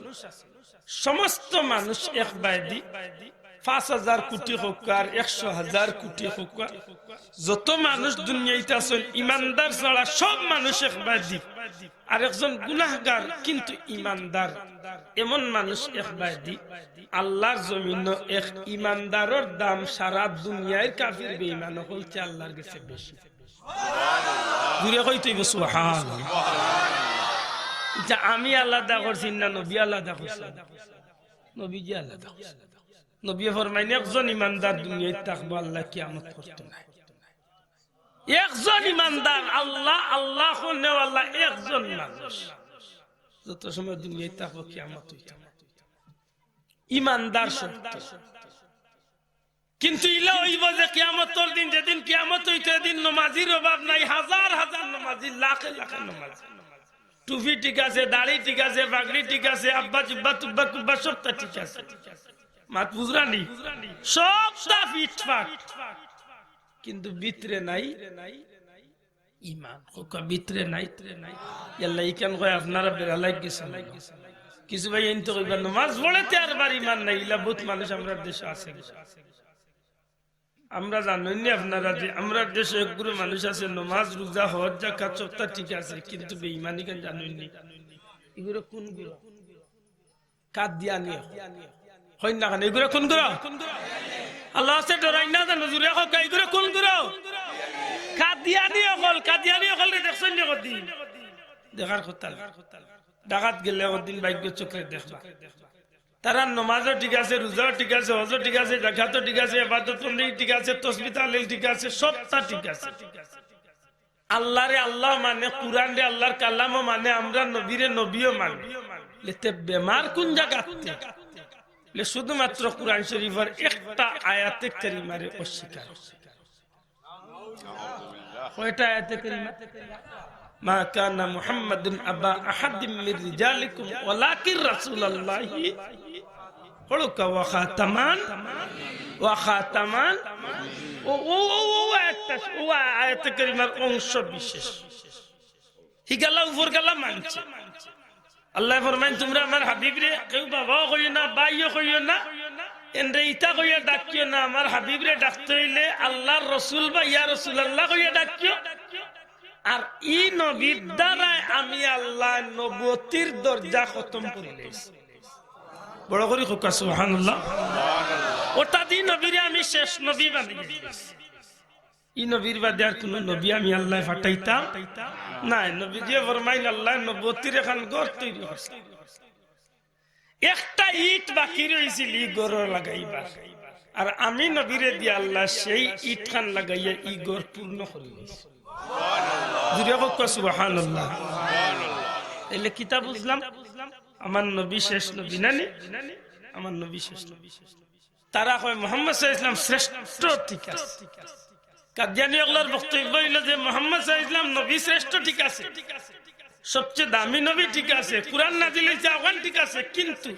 সমস্ত মানুষ এক বায়দি, পাঁচ হাজার কুটি কউক্কা আর একশো হাজার কুটি কউক্কা, যত মানুষ দুনিয়াইত আছইন, ইমানদার ছাড়া সব মানুষ এক বায়দি। আর একজন গুনাহগার কিন্তু ইমানদার, এমন মানুষ এক বায়দি। আল্লার জমিনো এক ইমানদারর দাম সারা দুনিয়ার কাফির বেঈমান অকলতে আল্লার গেছে বেশি। জুরে কইতে অইবো সুবহানাল্লাহ। ইটা আমি আলাদা করছি না নবী আলাদা করছইন? নবীজি আলাদা করছইন। নবীয়ে ফরমাইন, একজন ইমানদার দুনিয়াত থাকবো, আল্লায় কিয়ামত করতো নায়। একজন ইমানদার, আল্লাহ, আল্লাহ কওনেওয়ালা একজন মানুষ যত সময় দুনিয়াত থাকবো, কিয়ামত অইতো নায়। ইমানদার শর্ত। কিন্তু ইলা অইবো যে কিয়ামতর দিন, যেদিন কিয়ামত অইতো, এদিন নমাজির অভাব নাই, হাজার হাজার নমাজি, লাখে লাখে নমাজি। টুপি ঠিক আছে, দাড়ি ঠিক আছে, পাগড়ি ঠিক আছে, আব্বা জুব্বা তুব্বা কুব্বা সবটা ঠিক আছে। মাত বুঝরা নি? সবটা ফিটফাট। কিন্তু ভিতরে নাই ইমান। কউক্কা ভিতরে নাই। ইয়াল্লা ইখান কয় আপনারা বেড়া লাগি গেছইন। কিছু ভাইয়াইন্তে কইবা, "নমাজ পড়ে তে আরবার ইমান নাই।" ইলা বউত মানুষ আমরার দেশো আছে। আমরা জানইন নি আপনারা যে আমরার দেশো একগুরু মানুষ আছে, নমাজ, রুজা, হজ, জাকাত সবতা ঠিক আছে, কিন্তু বেইমানি কেন জানইন নি? ইগুরে কুনগুরে? কাদিয়ানি অকল। কইন না কেনে, ইগুরে কুনগুরে? আল্লার ওয়াস্তে ডরাইন না জানো, জুরে কউক্কা, ইগুরে কুনগুরে? কাদিয়ানি অকল। কাদিয়ানি অকলরে দেখছইন নি কদিন? দেখার কথা না। ঢাকাত গেলে কদিন ভাগ্য চক্রে দেখবা। তারার নমাজও ঠিক আছে, রুজাও ঠিক আছে, হজও ঠিক আছে, জাকাতও ঠিক আছে, এবাদত বন্দেগি ঠিক আছে, তসবি তাহলিল ঠিক আছে, সবতা ঠিক আছে। আল্লারে আল্লা মানে, কুরআনরে আল্লার কালামও মানে, আমরার নবীরে নবীও মানে। তে বেমার কুন জাগাত? তে শুধুমাত্র কুরআন শরীফর একটা আয়াতে কারিমারে অস্বীকার। কয়টা আয়াতে কারিমা? মা কানা মুহাম্মাদুন আবা আহাদিম মির রিজালিকুম ওয়ালাকিন রাসূলুল্লাহি, পড়উক্কা, ওয়া খাতামান, ওয়া খাতামান। ও, ও, ও, ও আয়াতটা, ও আয়াতে কারিমার অংশ বিশেষ। হিগালা উপরগালা মানছে। আল্লায় ফরমাইন, তুমরা আমার হাবিবরে কেউ বাবাও কইও না, ভাইও কইও না, এনরে ইতা কইয়া ডাকিও না। আমার হাবিবরে ডাকতে অইলে আল্লার রসুল বা ইয়া রাসূলুল্লাহ কইয়া ডাকিও। আর ই নবীর দ্বারায় আমি আল্লায় নবুয়তির দরজা খতম করিলাইছি। বড় করি কউক্কা সুবহানাল্লাহ। অর্থাৎ ই নবীরে আমি শেষ নবী বানাইয়া দিলাইছি। ই নবীর বাদে আর কুনু নবী আমি আল্লায় পাঠাইতাম নায়। নবীজিয়ে ফরমাইন, আল্লায় নবুয়তির এখান ঘর তৈরি করছে। একটা ইট বাকি রইছিল ই ঘরর লাগাইবার, আর আমি নবীরে দিয়া আল্লায় সেই ইটখান লাগাইয়া ই ঘর পূর্ণ করিলাইছি। জুরে কউক্কা সুবহানাল্লাহ। তাইলে কিতা বুঝলাম? আমার নবী শেষ নবী না নি? আমার নবী শেষ নবী। তারা কয় মুহাম্মদ সাল্লাল্লাহু আলাইহি ওয়াসাল্লাম শ্রেষ্ঠ, ঠিক আছে। কাদিয়ানি অকলর বক্তব্য অইলো যে মুহাম্মদ সাল্লাল্লাহু আলাইহি ওয়াসাল্লাম নবী শ্রেষ্ঠ, ঠিক আছে, সবচেয়ে দামি নবী, ঠিক আছে, কুরআন নাজিল অইছে, অখান ঠিক আছে, কিন্তু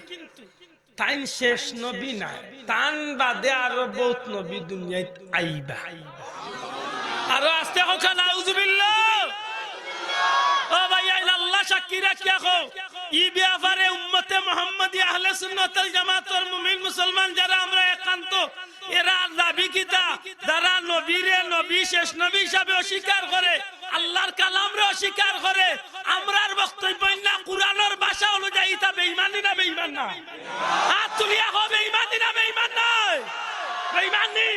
তাইন শেষ নবী নায়, তান বাদে আরো বউত নবী দুনিয়াত আইবা। আরো আস্তে কউক্কা, নাউজুবিল্লাহ। ও ভাইয়াইন, আল্লা সাক্ষী রাখিয়া কও, ই ব্যাপারে উম্মতে মুহাম্মদী আহলে সুন্নাত ওয়াল জামাতর মুমিন মুসলমান যারা আমরা একান্ত, এরার দাবি কিতা? যারা নবীরে নবী, শেষ নবী হিসাবে অস্বীকার করে, আল্লার কালামরে অস্বীকার করে, আমরার বক্তব্য না, কুরআনর ভাষা অনুযায়ী ইতা বেইমানি না বেইমান না? আত তুলিয়া কও, বেইমানি না বেইমান নায়? বেইমানি।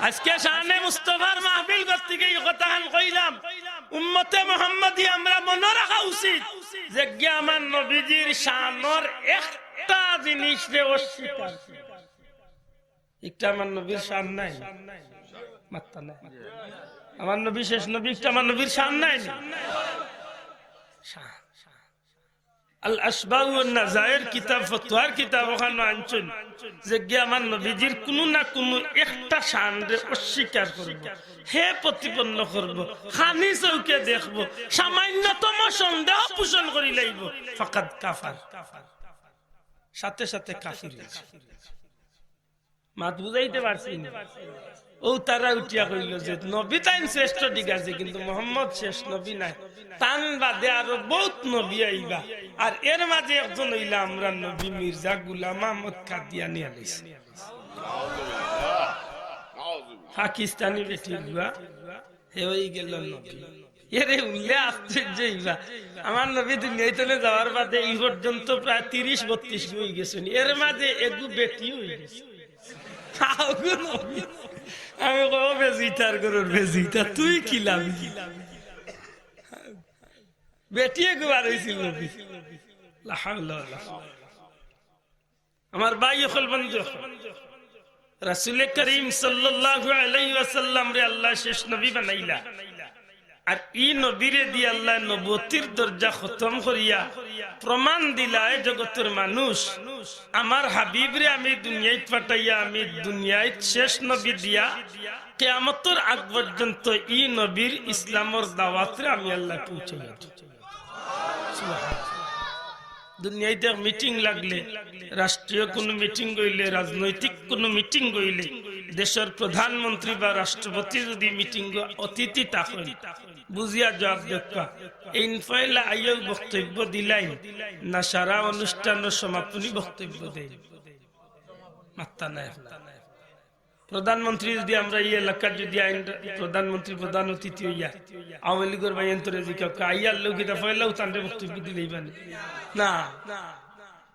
আজকে শানে মুস্তফার মাহফিল করতে গিয়া ই কথাখান কইলাম, উম্মতে মুহাম্মদী আমরা মনো রাখা উচিত যে গিয়া আমার নবীজির শানর একটা জিনিসরে অস্বীকার। ইটা আমার নবীর শান নায়? মাত্তা নায়। আমার নবী শেষ নবী, ইটা আমার নবীর শান নায় নি? শান। আল আশবাহ ওয়ান নাজায়ের কিতাব, ফতোয়ার কিতাব, অখানো আনছইন যে গিয়া আমার নবীজির কুনু না কুনু একটা শানরে অস্বীকার করবো, হে প্রতিপন্ন করবো, খানি চউখে দেখবো, সামান্যতম সন্দেহ পোষণ করিলাইবো, ফাকাদ কাফার, সাথে সাথে কাফির অইছে। মাত বুঝাইতে পারছি নি? অউ তারা উঠিয়া কইলো যে নবী তাইন শ্রেষ্ঠ, ঠিক আছে, কিন্তু মোহাম্মদ শেষ নবী নায়, তান বাদে আরো বউত নবী আইবা। আর এর মাঝে একজন অইলা আমরার নবী মির্জা গুলাম আহমদ কাদিয়ানী আলাইহিস সালাম। পাকিস্তানি বেটির গুয়া, হে অইগেলো নবী। এরে হুনলে আশ্চর্য অইবা। আমার নবী দুনিয়া থনে যাওয়ার বাদে ই পর্যন্ত প্রায় তিরিশ বত্রিশ গু অইগেছইন, এর মাঝে এগু বেটি অইগেছে। আউগু নবী। আমি কই, "ও বেজিতার ঘরর বেজিতা, তুই কিলামি?" বেটি এগু বার অইছিল নবী। লা হাওলা ওয়ালা কুওয়াতা। আমার ভাই অকল, বন্ধু অকল, রাসূলে করিম সাল্লাল্লাহু আলাইহি ওয়াসাল্লামরে আল্লায় শেষ নবী বানাইলা। আর ই নবীরে দি আল্লায় নবুয়তির দরজা খতম করিয়া প্রমাণ দিলা, এ জগতর মানুষ, আমার হাবিবরে আমি দুনিয়াত পাঠাইয়া, আমি দুনিয়াত শেষ নবী দিয়া, কিয়ামতর আগ পর্যন্ত ই নবীর ইসলামর দাওয়াতরে আমি আল্লায় পৌঁছাইয়া দিমু। দুনিয়াত এক মিটিং লাগলে, রাষ্ট্রীয় কুনু মিটিং অইলে, রাজনৈতিক কুনু মিটিং অইলে, দেশর প্রধানমন্ত্রী বা রাষ্ট্রপতি যুদি মিটিংও অতিথি থাকইন, বুঝিয়া জবাব দেউক্কা। এইন পয়লা আইয়াউ বক্তব্য দিলাইন, না সারা অনুষ্ঠানর সমাপনী বক্তব্য দেইন? মাত্তা নাই আপনার। প্রধানমন্ত্রী যুদি আমরা ই এলাকার যুদি আইন, প্রধানমন্ত্রী প্রধান অতিথি অইয়া আওয়ামী লীগর ভাইয়াইন্তরে জিকাউক্কা, আইয়ার লগে কিতা পয়লাউ তানরে বক্তব্য দিলাইবা নি? না।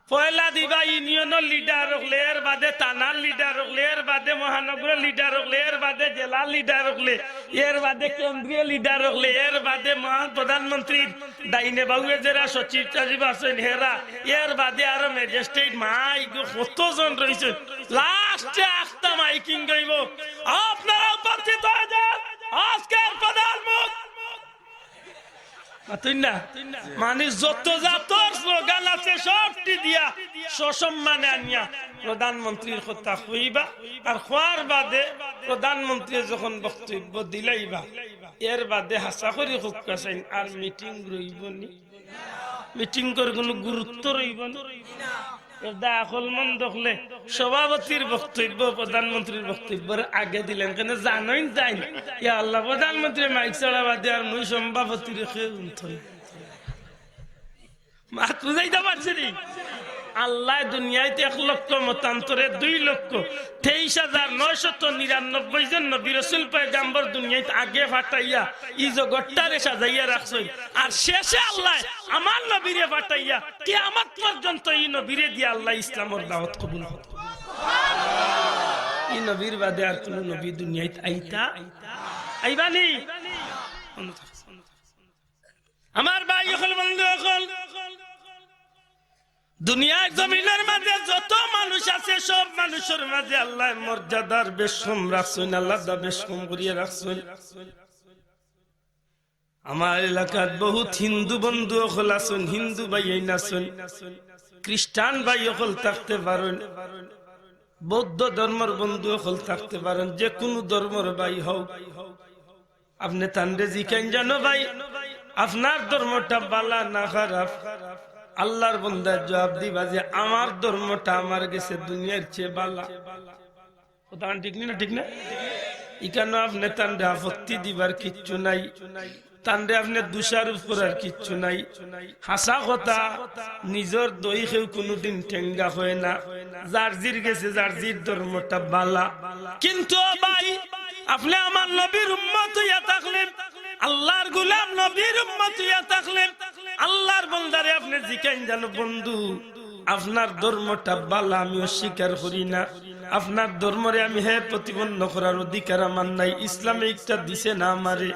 পয়লা দিবা ইউনিয়নর লিডার অকলে, এর বাদে থানার লিডার অকলে, এর বাদে মহানগরর লিডার অকলে, এর বাদে জেলার লিডার অকলে, এর বাদে কেন্দ্রীয় লিডার অকলে, এর বাদে মহান প্রধানমন্ত্রীর ডাইনে বাউয়ে যেরা সচিব টাচিব আছইন হেরা, এর বাদে আরো ম্যাজিস্ট্রেট, মাই গো, কতজন রইছইন। লাস্টে আখতা মাইকিং অইবো, আপনারা উপস্থিত হয়ে যান, আজকের প্রধান মুখ মাতুন না? মানে যত জাতর স্লোগান আছে সবটি দিয়া সসম্মানে আনিয়া প্রধানমন্ত্রীর কথা কইবা। আর কওয়ার বাদে প্রধানমন্ত্রী যখন বক্তব্য দিলাইবা, এর বাদে হাছা করি কউক্কা চাইন, আর মিটিং রইবো নি? মিটিংর কুনু গুরুত্ব রইবো নি? এর দা আকল মন দেখলে সভাপতির বক্তব্য, প্রধানমন্ত্রীর বক্তব্যর আগে দিলাইন, কেনে জানইন যাইন, ইয়া আল্লাহ, প্রধানমন্ত্রী মাইক ছাড়া বাদে আর মুই সভাপতিরে কেউ হুনতো না। মাত বুঝাইতা পারছি নি? আল্লায় দুনিয়াইত এক লক্ষ মতান্তরে দুই লক্ষ তেইশ হাজার নয়শত নিরানব্বই জন নবী রসুল পয়গাম্বর দুনিয়াইত আগে পাঠাইয়া ই জগতটারে সাজাইয়া রাখছইন। আর শেষে আল্লায় আমার নবীরে পাঠাইয়া কিয়ামত পর্যন্ত ই নবীরে দিয়া আল্লায় ইসলামর দাওয়াত কবুল করতো। ই নবীর বাদে আর কুনু নবী দুনিয়াইত আইতা, আইবা নি? আমার ভাই অকল, বন্ধু অকল, দুনিয়ার জমিনর মাঝে যত মানুষ আছে, সব মানুষর মাঝে আল্লায় মর্যাদার বেশকম রাখছইন, আলাদা বেশকম করিয়া রাখছইন। আমার এলাকাত বহুত হিন্দু বন্ধু অকল আছইন, হিন্দু ভাইয়াইন আছইন, খ্রিস্টান ভাই অকল থাকতে পারইন, বৌদ্ধ ধর্মর বন্ধু অকল থাকতে পারইন, যে কুনু ধর্মর ভাই হউক, আপনে তানরে জিকাইন জানো, "ভাই, আপনার ধর্মটা বালা না খারাপ?" আল্লার বন্দায় জবাব দিবা যে, "আমার ধর্মটা আমার গেছে দুনিয়ার চেয়ে বালা।" কথা ঠিক নি না? ঠিক না? ইখানো আপনে তানরে আপত্তি দিবার কিচ্ছু নাই, তানরে আপনে দোষারোপ করার কিচ্ছু নাই। হাছা কথা, নিজর দই কেউ কুনুদিন টেঙ্গা অয় না। যার জির গেছে যার জির ধর্মটা বালা। কিন্তু ও ভাই, আপনে আমার নবীর উম্মত অইয়া থাকলে, আল্লার গোলাম নবীর উম্মত অইয়া থাকলে, আল্লার বন্দারে আপনে জিকাইন জানো, "বন্ধু, আপনার ধর্মটা বালা, আমি অস্বীকার করি না, আপনার ধর্মরে আমি হে প্রতিপন্ন করার অধিকার আমার নাই, ইসলামে ইটা দিছে না আমারে,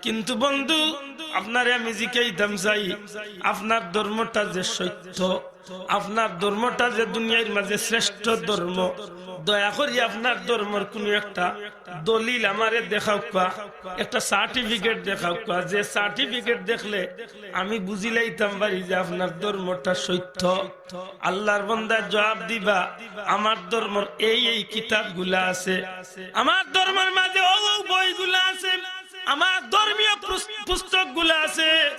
কিন্তু বন্ধু, আপনারে আমি জিকাইতাম চাই, আপনার ধর্মটা যে সত্য, আপনার ধর্মটা যে দুনিয়ার মাঝে শ্রেষ্ঠ ধর্ম, দয়া করি আপনার ধর্মর কুনু একটা দলিল আমারে দেখাউক্কা, একটা সার্টিফিকেট দেখাউক্কা, যে সার্টিফিকেট দেখলে আমি বুঝিলাইতাম পারি যে আপনার ধর্মটা সত্য।" আল্লার বন্দায় জবাব দিবা, "আমার ধর্মর এই এই কিতাবগুলা আছে, আমার ধর্মর মাঝে অউ অউ বইগুলা আছে, আমার ধর্মীয় পুস-, পুস্তকগুলা আছে।"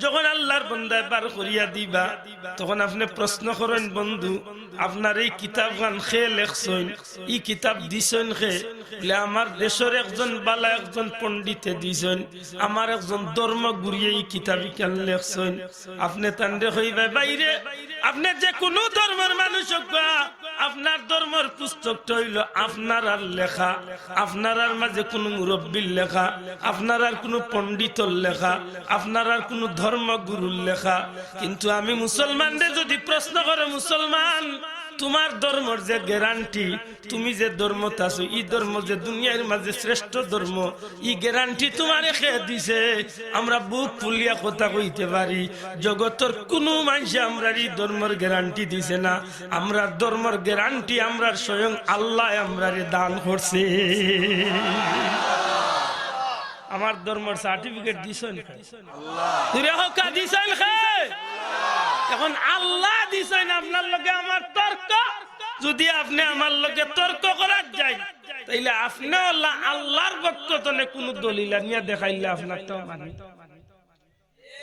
যখন আল্লার বন্দায় বার করিয়া দিবা, তখন আপনে প্রশ্ন করইন, "বন্ধু, আপনার এই কিতাবখান কে লেখছইন? ই কিতাব দিছইন কে?" বলে, "আমার দেশর একজন বালা একজন পণ্ডিতে দিছইন, আমার একজন ধর্মগুরুয়ে ই কিতাব ইখান লেখছইন।" আপনে তানরে কইবা, "ভাইরে, আপনে যে কুনু ধর্মর মানুষ অউক্কা, আপনার ধর্মর পুস্তকটা অইলো আপনারার লেখা, আপনারার মাঝে কুনু মুরব্বির লেখা, আপনারার কুনু পণ্ডিতর লেখা, আপনারার কুনু ধর্মগুরুর লেখা। কিন্তু আমি মুসলমানরে যুদি প্রশ্ন করে, 'মুসলমান, তুমার ধর্মর যে গ্যারান্টি, তুমি যে ধর্মত আছো, ই ধর্ম যে দুনিয়ার মাঝে শ্রেষ্ঠ ধর্ম, ই গ্যারান্টি তুমারে কে দিছে?' আমরা বুক ফুলিয়া কথা কইতে পারি, জগতর কুনু মানষে আমরার ই ধর্মর গ্যারান্টি দিছে না। আমরার ধর্মর গ্যারান্টি আমরার স্বয়ং আল্লায় আমরারে দান করছে। আমার ধর্মর সার্টিফিকেট দিছইন কে? জুরে কউক্কা, দিছইন কে? এখন আল্লায় দিছইন, আপনার লগে আমার তর্ক? যুদি আপনে আমার লগে তর্ক করার যাইন, তাইলে আপনে আল্লাহ, আল্লার পক্ষ তনে কুনু দলিল আনিয়া দেখাইলে আপনারটাও মানি।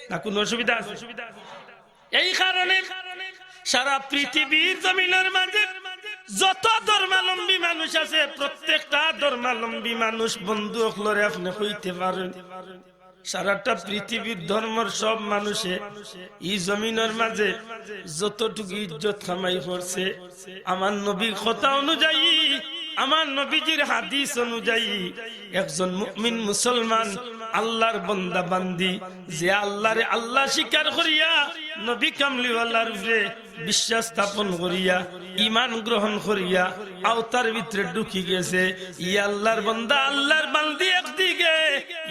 না, কুনু অসুবিধা আছে? এই কারণে সারা পৃথিবীর জমিনর মাঝে যত ধর্মাবলম্বী মানুষ আছে, প্রত্যেকটা ধর্মাবলম্বী মানুষ বন্ধু অকলরে আপনে কইতে পারইন, সারাটা পৃথিবীর ধর্মর সব মানুষে ই জমিনর মাঝে যতটুকু ইজ্জত কামাই করছে, আমার নবীর কথা অনুযায়ী, আমার নবীজির হাদিস অনুযায়ী, একজন মুমিন মুসলমান, আল্লাহর বন্দা বান্দি, যে আল্লাহরে আল্লাহ স্বীকার করিয়া নবী কামলিওয়ালার উপরে বিশ্বাস স্থাপন করিয়া, ঈমান গ্রহণ করিয়া, আওতার ভিতরে ঢুকি গেছে। ই আল্লাহর বন্দা, আল্লাহর বান্দি একদিকে,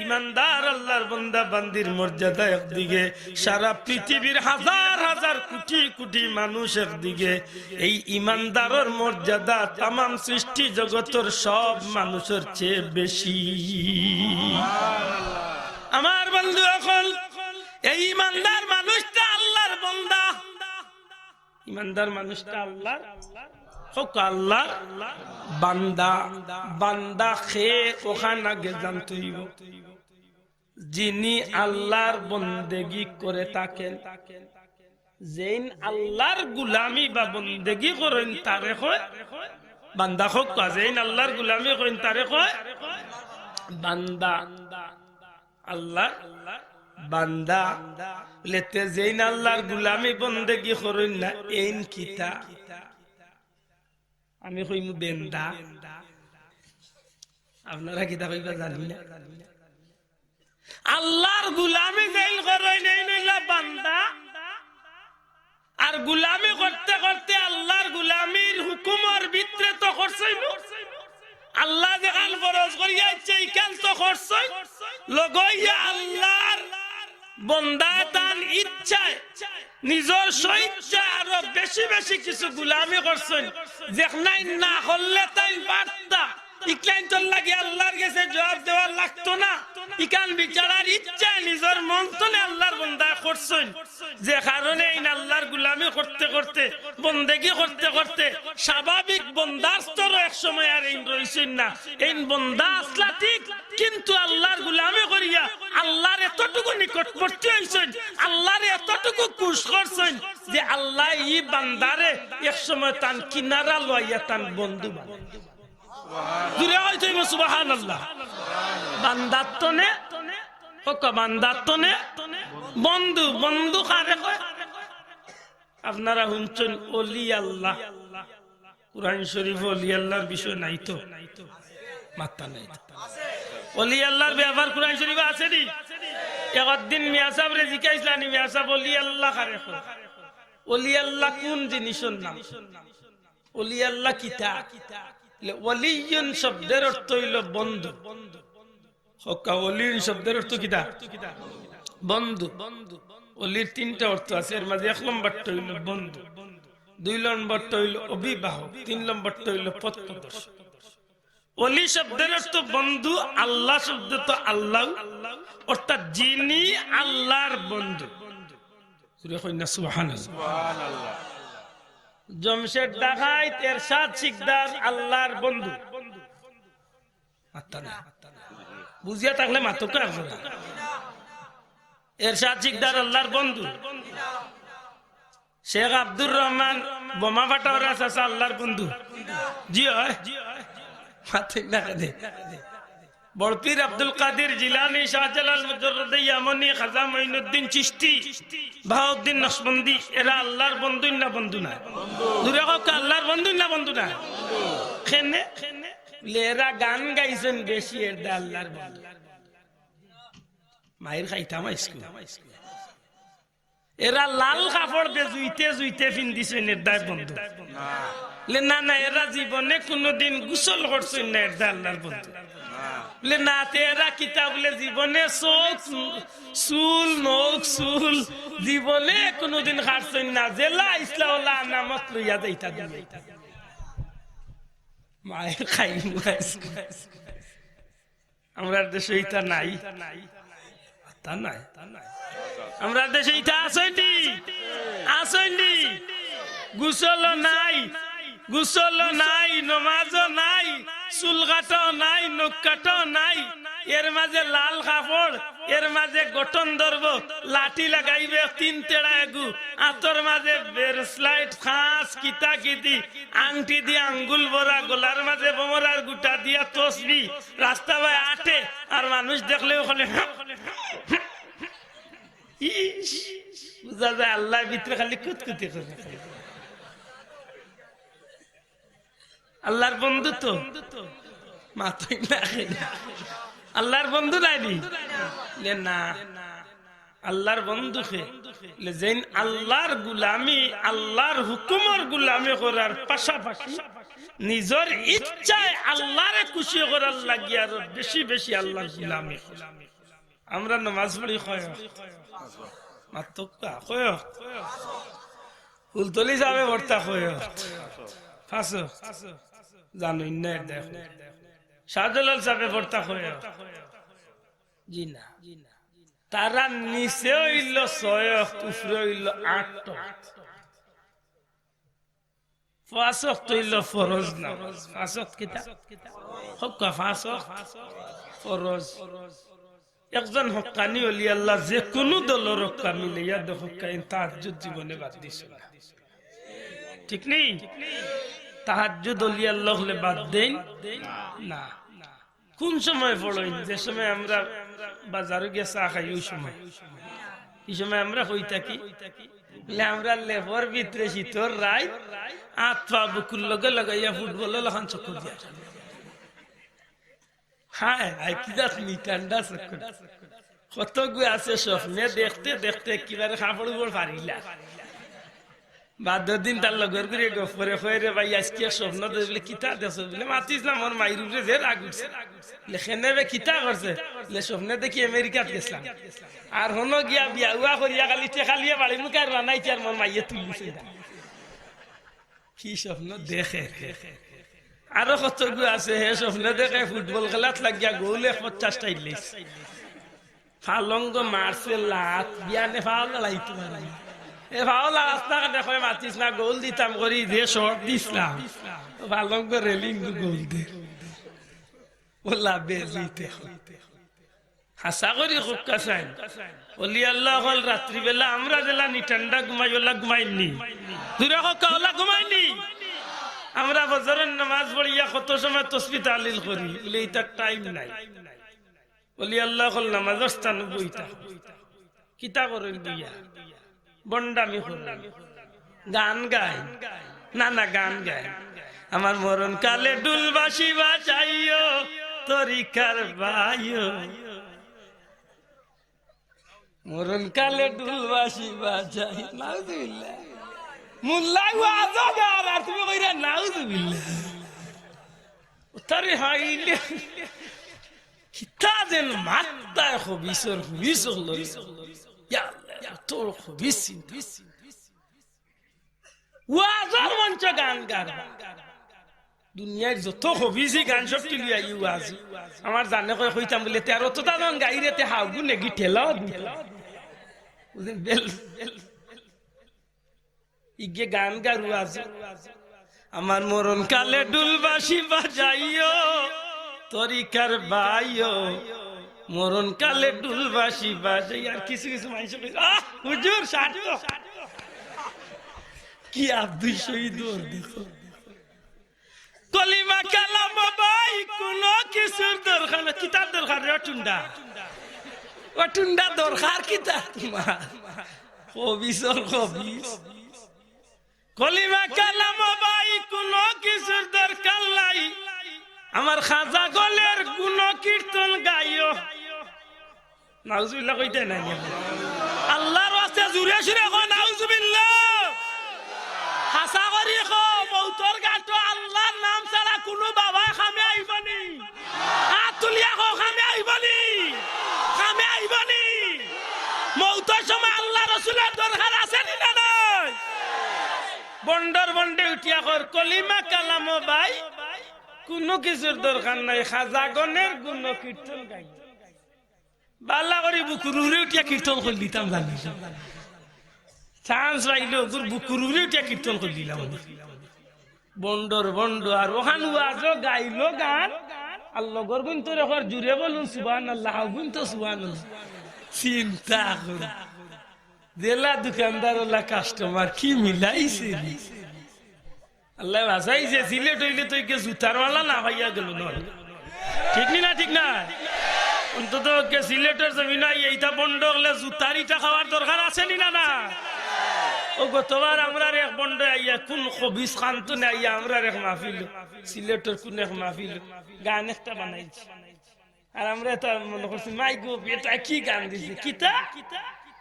ইমানদার আল্লাহর বন্দা বান্দির মর্যাদা একদিকে, সারা পৃথিবীর হাজার হাজার কোটি কোটি মানুষ একদিকে। এই ইমানদারর মর্যাদা তামাম সৃষ্টি জগতর সব মানুষর চেয়ে বেশি। আমার বন্ধু অকল, এই ইমানদার মানুষটা আল্লাহর বন্দা। ইমানদার মানুষটা আল্লাহর, কউক্কা আল্লাহর বান্দা। বান্দা কে, অখান আগে জানতে অইবো। যিনি আল্লাহর বন্দেগী করে থাকেন, যেইন আল্লাহর গুলামি বা বন্দেগী করইন, তারে কয় বান্দা। কউক্কা, যেইন আল্লাহর গুলামি করইন, তারে কয় বান্দা। আল্লাহর বান্দা। বলে, তে যেইন আল্লাহর গুলামি বন্দেগী করইন না, এইন কিতা? আমি কইমু বেন্দা। আপনারা কিতা কইবা জানি না। আল্লাহর গুলামি যেইন করইন, এইন অইলা বান্দা। আর গুলামি করতে করতে আল্লাহর গুলামির হুকুমর ভিতরে তো করছইন। আল্লাহ যেখান ফরজ করিয়া আইছে, ইখান তো করছইন। লগইয়া আল্লাহর বন্দা তান ইচ্ছায়, নিজর স্বইচ্ছায় আরো বেশি বেশি কিছু গুলামি করছইন। যেখানাইন না করলে তাইন পারতা, ইখানাইন্তর লাগি আল্লাহর গেছে জবাব দেওয়া লাগতো না। ইখান বেচারার ইচ্ছায় নিজর মন তনে আল্লাহর বন্দায় করছইন। যে কারণে এইন আল্লাহর গুলামি করতে করতে, বন্দেগী করতে করতে, স্বাভাবিক বন্দার স্তরও এক সময় আর এইন রইছইন না। এইন বন্দা আছলা ঠিক, কিন্তু আল্লাহর গুলামি করিয়া আল্লাহর এতটুকু নিকটবর্তী অইছইন, আল্লাহরে এতটুকু খুশ করছইন যে আল্লায় ই বান্দারে এক সময় তান কিনারা লইয়া তান বন্ধু বানাইন। জুরে কইতে অইবো সুবহানাল্লাহ। বান্দার তনে, কউক্কা বান্দার তনে বন্ধু। বন্ধু কারে কয়? আপনারা হুনছইন অলি আল্লাহ। কুরআন শরীফো অলি আল্লাহর বিষয় নাই তো? মাত্তা নাই তো। অলি আল্লাহর ব্যাপার কুরআন শরীফো আছে নি? একদিন মিয়া সাবরে জিকাইছলা নি, মিয়া সাব, অলি আল্লাহ কারে কয়? অলি আল্লাহ কুন জিনিসর নাম? অলি আল্লাহ কিতা? বলে, ওয়ালিয়ুন শব্দের অর্থ অইলো বন্ধু। কউক্কা, ওয়ালিয়ুন শব্দের অর্থ কিতা? বন্ধু। অলির তিনটা অর্থ আছে, এর মাঝে এক নম্বরটা অইলো বন্ধু, দুই নম্বরটা অইলো অভিভাবক, তিন নম্বরটা অইলো পথপ্রদর্শক। অলি শব্দের অর্থ বন্ধু, আল্লাহ শব্দ তো আল্লাহ, অর্থাৎ যিনি আল্লাহর বন্ধু। জুরে কইন না সুবহানাল্লাহ। জমশেদ ডাকাইত, এরশাদ শিকদার আল্লাহর বন্ধু। মাত্তা না। বুঝিয়া থাকলে মাতউক্কা আপনারা। এরশাদ শিকদার আল্লাহর বন্ধু। শেখ আব্দুর রহমান বোমা ফাটাওরা চাচা আল্লাহর বন্ধু। জি অয়। মাতইন না কেনে? বড় পীর আব্দুল কাদির জিলানী, শাহজালাল মুজাররদে ইয়ামনি, খাজা মঈনুদ্দিন চিশতি, বাহাউদ্দিন নকশবন্দি, এরা আল্লাহর বন্ধু না বন্ধু নায়? জুরে কউক্কা, আল্লাহর বন্ধু না বন্ধু নায়? কেনে? বলে, এরা গান গাইছইন বেশি, এরদায় আল্লাহর বন্ধু। মাইর খাইতাম আইজকু। এরা লাল কাপড় দে জুইতে জুইতে ফিন্দিছইন, এরদায় বন্ধু? বলে, না, না, এরা জীবনে কুনুদিন গোসল করছইন না, এরদায় আল্লাহর বন্ধু? বলে, না, তে এরা কিতা? বলে, জীবনে চউখ, চুল, নখ, চুল জীবনে কুনুদিন কাটছইন না, যেলা আইছলা অলা আনামত লইয়া যাইতা দুনিয়া। মাইর খাইমু আইজকু। আমরার দেশো ইতা নাই। তা নাই। আমরার দেশো ইতা আছইন নি? আছইন নি? গোসলও নাই, গোসলও নাই, নমাজও নাই, চুল কাটাও নাই, নখ কাটাও নাই। এর মাঝে লাল কাপড়, এর মাঝে গঠন ধরবো, লাঠি লাগাইবে তিন তেড়া এগু, আতর মাঝে বেরসলাইট, খাঁচ, কিতা কিতি, আংটি দি আঙ্গুল ভরা, গলার মাঝে ভমরার গুটা দিয়া তসবি, রাস্তা বায় আটে, আর মানুষ দেখলেউ খালি ইস, বুঝা যায় আল্লার ভিতরে খালি কুতকুতি করে। আল্লার বন্ধু তো মাতইন না। আল্লার বন্ধু নায়নি? লে না। আল্লার বন্ধু কে? লে যেইন আল্লার গুলামি, আল্লার হুকুমর গুলামি করার পাশাপাশি নিজর ইচ্ছায় আল্লারে খুশি করার লাগি আরো বেশি বেশি আল্লার গুলামি করে। আমরা নমাজ পড়ি কয় অক্ত? মাতউক্কা, কয় অক্ত? ফুলতলি সাবে পড়তা কয় অক্ত? পাঁচ অক্ত। জানইন না, দেখো। শাহজালাল সাবে পড়তা কয় অক্ত? জি না। তারার নিচে অইলো ছয় অক্ত, উপরে অইলো আট অক্ত। পাঁচ অক্ত অইলো ফরজ নামাজ। পাঁচ অক্ত কিতা? হক্কা পাঁচ অক্ত ফরজ। একজন হক্কানি অলি আল্লাহ যে কুনু দলর হক্কা মিলাইয়া দেখউক্কা, তাহাজ্জুদ জীবনে বাদ দিছে না। ঠিক নি? তাহাজ্জুদ অলি আল্লাহ অকলে বাদ দেইন না। কুন সময় পড়ইন? যে সময় আমরা বাজারো গিয়া চা খাই, অউ সময়। ই সময় আমরা কই থাকি? বলে, আমরা লেপর ভিতরে শীতর রাইত, আত পা বুকুর লগে লাগাইয়া ফুটবলর লাখান চক্কর দিয়া। হায় হায়, কি জাত নিটান্ডা চক্কর। কতগু আছে স্বপ্নে দেখতে দেখতে একেবারে কাপড় উপর ফাড়িলা। বাদর দিন তার লগর গুরে গফ করে কয়, "রে ভাই, আইজকে এক স্বপ্ন দেখছি।" বলে, "কিতা দেখছো?" বলে, "মাতিস না, মোর মাইর উপরে যে রাগ উঠছে।" বলে, "কেনে বে, কিতা করছে?" বলে, "স্বপ্নে দেখি আমেরিকাত গেছলাম, আর হনো গিয়া বিয়া উয়া করিয়া খালি টেকা লইয়া বাড়ির মুখে আর বানাইছি, আর মোর মাইয়ে তুলিছে না।" কি স্বপ্ন দেখে রে। আরো কতগু আছে, হে স্বপ্নে দেখে ফুটবল খেলাত লাগিয়া গোল এক পঞ্চাশটা ইলিশ। পালঙ্গ মারছে লাত, বিয়ানে পাও লড়াইতে পারে না। এ পাও লড়াস না কেনে? কয়, "মাতিস না, গোল দিতাম করি, যে শট দিছলাম।" পালঙ্গ রেলিং গোল দে। ওলা বেলিতে। হাছা করি কউক্কা চাইন। অলি আল্লাহ অকল রাত্রিবেলা আমরা যেলা নিটান্ডা ঘুমাই, ওলা ঘুমাইন নি? জুরে কউক্কা, ওলা ঘুমাইন নি? আমরা ফজরর নামাজ পড়িয়া কত সময় তসবি তাহলিল করি, বলে, "ইতার টাইম নাই।" অলি আল্লাহ অকল নামাজর স্থানো বইতা। কিতা করইন বইয়া? ভন্ডামি করইন। গান গাইন। না, না, গান গাইন। "আমার মরণ কালে ঢুল বাঁশি বাজাইও, তরিকার ভাইও।" মরণ কালে ঢুল বাঁশি বাজাই। নাউজুবিল্লাহ। মোল্লায় ওয়াজো গার আর তুমি কইরা নাউজুবিল্লাহ। তারে হাইলে কিতা যেন মাত্তায় খবিসর খবিস অকলর। ইয়া আল্লাহ, তোর খবিস চিন্তা। ওয়াজর মঞ্চ গান গার। দুনিয়ার যত খবিসি গান সব তুলি আই ওয়াজ। আমার জানে কয় কইতাম বলে, "তে আর অততা যখন গাইরে তে হাউগু নেগি ঠেলাও দিতে।" বুঝলেন? Bell, bell. ইগে গান গার ওয়াজ। "আমার মরণ কালে ঢুল বাঁশি বাজাইও, তরিকার ভাইও, মরণ কালে ঢুল বাঁশি বাজাই।" আর কিছু কিছু মানুষ কইছে, "আহ, হুজুর, সার্থক।" কি আব্দুল শহীদ ওর দেখো। কলিমা কালাম ভাই, কুনু কিছুর দরকার না। কিতার দরকার রে, ও টুন্ডা? ও টুন্ডা, দরকার কিতা তোমার? খবিসর খবিস। কলিমা কালাম ভাই, কুনু কিছুর দরকার নাই। আমার খাজা গলের গুণ কীর্তন গাইও। নাউজুবিল্লাহ কইতে নাই নি? আল্লাহর ওয়াস্তে জুরে সুরে কও, নাউজুবিল্লাহ। হাছা করি কও, মউতর ঘাটো আল্লাহর নাম ছাড়া কুনু বাবায় কামে আইবো নি? আত তুলিয়া কও, কামে আইবো নি? কামে আইবো নি? মউতর সময় আল্লাহ রসুলর দরকার আছে নি না নাই? ভন্ডর ভন্ডে উঠিয়া কর, কলিমা কালামো ভাই, কুনু কিছুর দরকার নাই, খাজা গলের গুণ কীর্তন গাই। বালা করি বুকুর উপরে উঠিয়া কীর্তন করি দিতাম জানি। চান্স পাইলে ওগুর বুকুর উপরে উঠিয়া কীর্তন করি দিলাম। ভন্ডর ভন্ড, আর অখান ওয়াজো গাইলো গান, আর লগর গুইন্তরে কর জুরে বলুন সুবহানাল্লাহ, হাউ গুইন্তে সুবহানাল্লাহ। চিন্তা করো, যেলা দোকানদার ওলা কাস্টমার কি মিলাইছে রে। আল্লায় বাচাইছে, সিলেট অইলে তো একে জুতার মালা না পাইয়া গেল না। ঠিক নি না, ঠিক না? অন্তত ওকে সিলেটর জমিন আইয়া ইতা ভন্ড অকলে জুতার ইটা খাওয়ার দরকার আছে নি না, না? ও গতবার আমরার এক ভন্ড আইয়া কোন খবিস খান থনে আইয়া আমরার এক মাহফিল, সিলেটর কোন এক মাহফিল গান একটা বানাইছে। আর আমরা তো মনে করছি, "মাই গো, বেটা কি গান দিছে, কিতা?"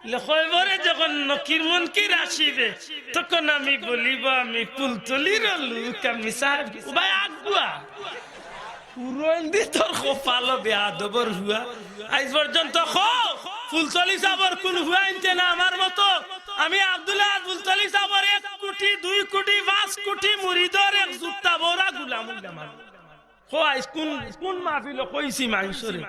লে, "খয়বরে যখন নকির মুনকির আসিবে, তখন আমি বলিব আমি ফুলতলির লোক, আমি সাহেব।" ও ভাই, আগুয়া। পুরন দি তোর কপালো বেয়াদবর হুয়া। আইজ পর্যন্ত খ, ফুলতলি সাবর কোন হুয়া আনতে না আমার মতো। আমি আব্দুল্লাহ ফুলতলি সাবর এক কোটি, দুই কোটি, পাঁচ কোটি মুরিদর এক জুতা বড়া গুলাম উল্লাম আমি। কো আইজ কোন, কোন মাহফিলো কইছি মানষরে?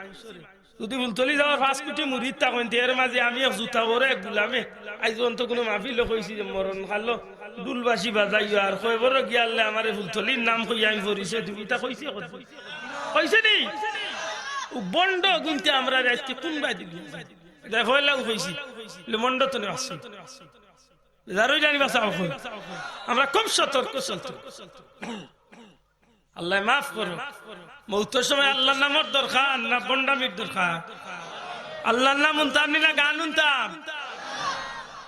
যদি ফুলতলি সাবর পাঁচ কোটি মুরিদ থাকইন, তে এর মাঝে আমি এক জুতা বড় এক গুলামে। আইজ পর্যন্ত কোনো মাহফিলো কইছি যে মরণ কালো ডুলবাসি বাজাইও আর খয়বরো গিয়ালে আমারে ফুলতলির নাম কইয়া আমি পরিচয় দিমু, ইতা কইছি কত? কইছে নি? ও ভন্ড গুনতে আমরারে আইজকে কোন বায় দিল? দেখো এলাও কইছি, লে ভন্ড তো নেই আসছে। যারই জানি বাসা অখন। আমরা খুব সতর্ক চলতে। আল্লায় মাফ করো। মৌতর সময় আল্লাহর নামর দরকার না ভন্ডামির দরকার? আল্লাহর নাম হুনতাম নি না গান হুনতাম?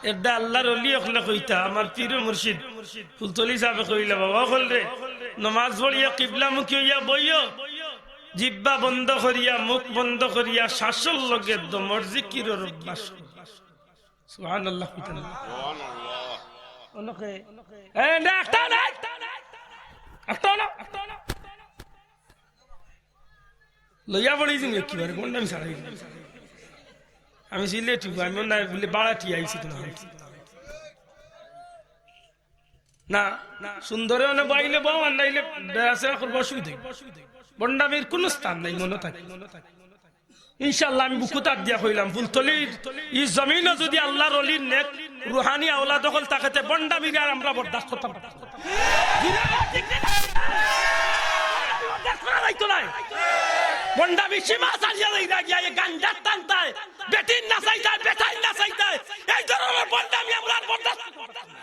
এরদা আল্লাহর অলি অকলে কইতা, আমার পীর ও মুর্শিদ ফুলতলি সাবে কইলা, "বাবা অকল রে, নমাজ পড়িয়া কিবলামুখী অইয়া বইও, জিব্বা বন্ধ করিয়া, মুখ বন্ধ করিয়া, শ্বাসর লগে দমর জিকিরর অভ্যাস করো।" সুবহানাল্লাহ কইতা না? সুবহানাল্লাহ। অনকে, এ, না, একটা না, একটা না, একটা না। লইয়া পড়ি যিনি একেবারে, কোনটা আমি ছাড়াই দিই। আমি সিলেটি, আমি না বলে বাড়াটি আইছি তোমার। না, সুন্দরে অনে বাইলে বউ, আর নাইলে বেড়াছে এখন বসুই দেই। ভন্ডামির কোনো স্থান নাই, মনে থাকে। ইনশাআল্লাহ, আমি বুকুত আত দিয়া কইলাম, ফুলতলির ই জমিনো যদি আল্লাহর অলির নেক রুহানি আওলাদ অকল থাকে, তে ভন্ডামিরে আর আমরা বরদাস্ত করতাম পারতাম না। বরদাস্ত করা যাইতো নায়। ভন্ডামি সীমা ছাড়িয়া যাইরা গিয়া, এই গাঞ্জার টানতায়, বেটির নাচাইতায়, বেটাইর নাচাইতায়, এই ধরনের ভন্ডামি আমরা আর বরদাস্ত করতাম পারতাম না।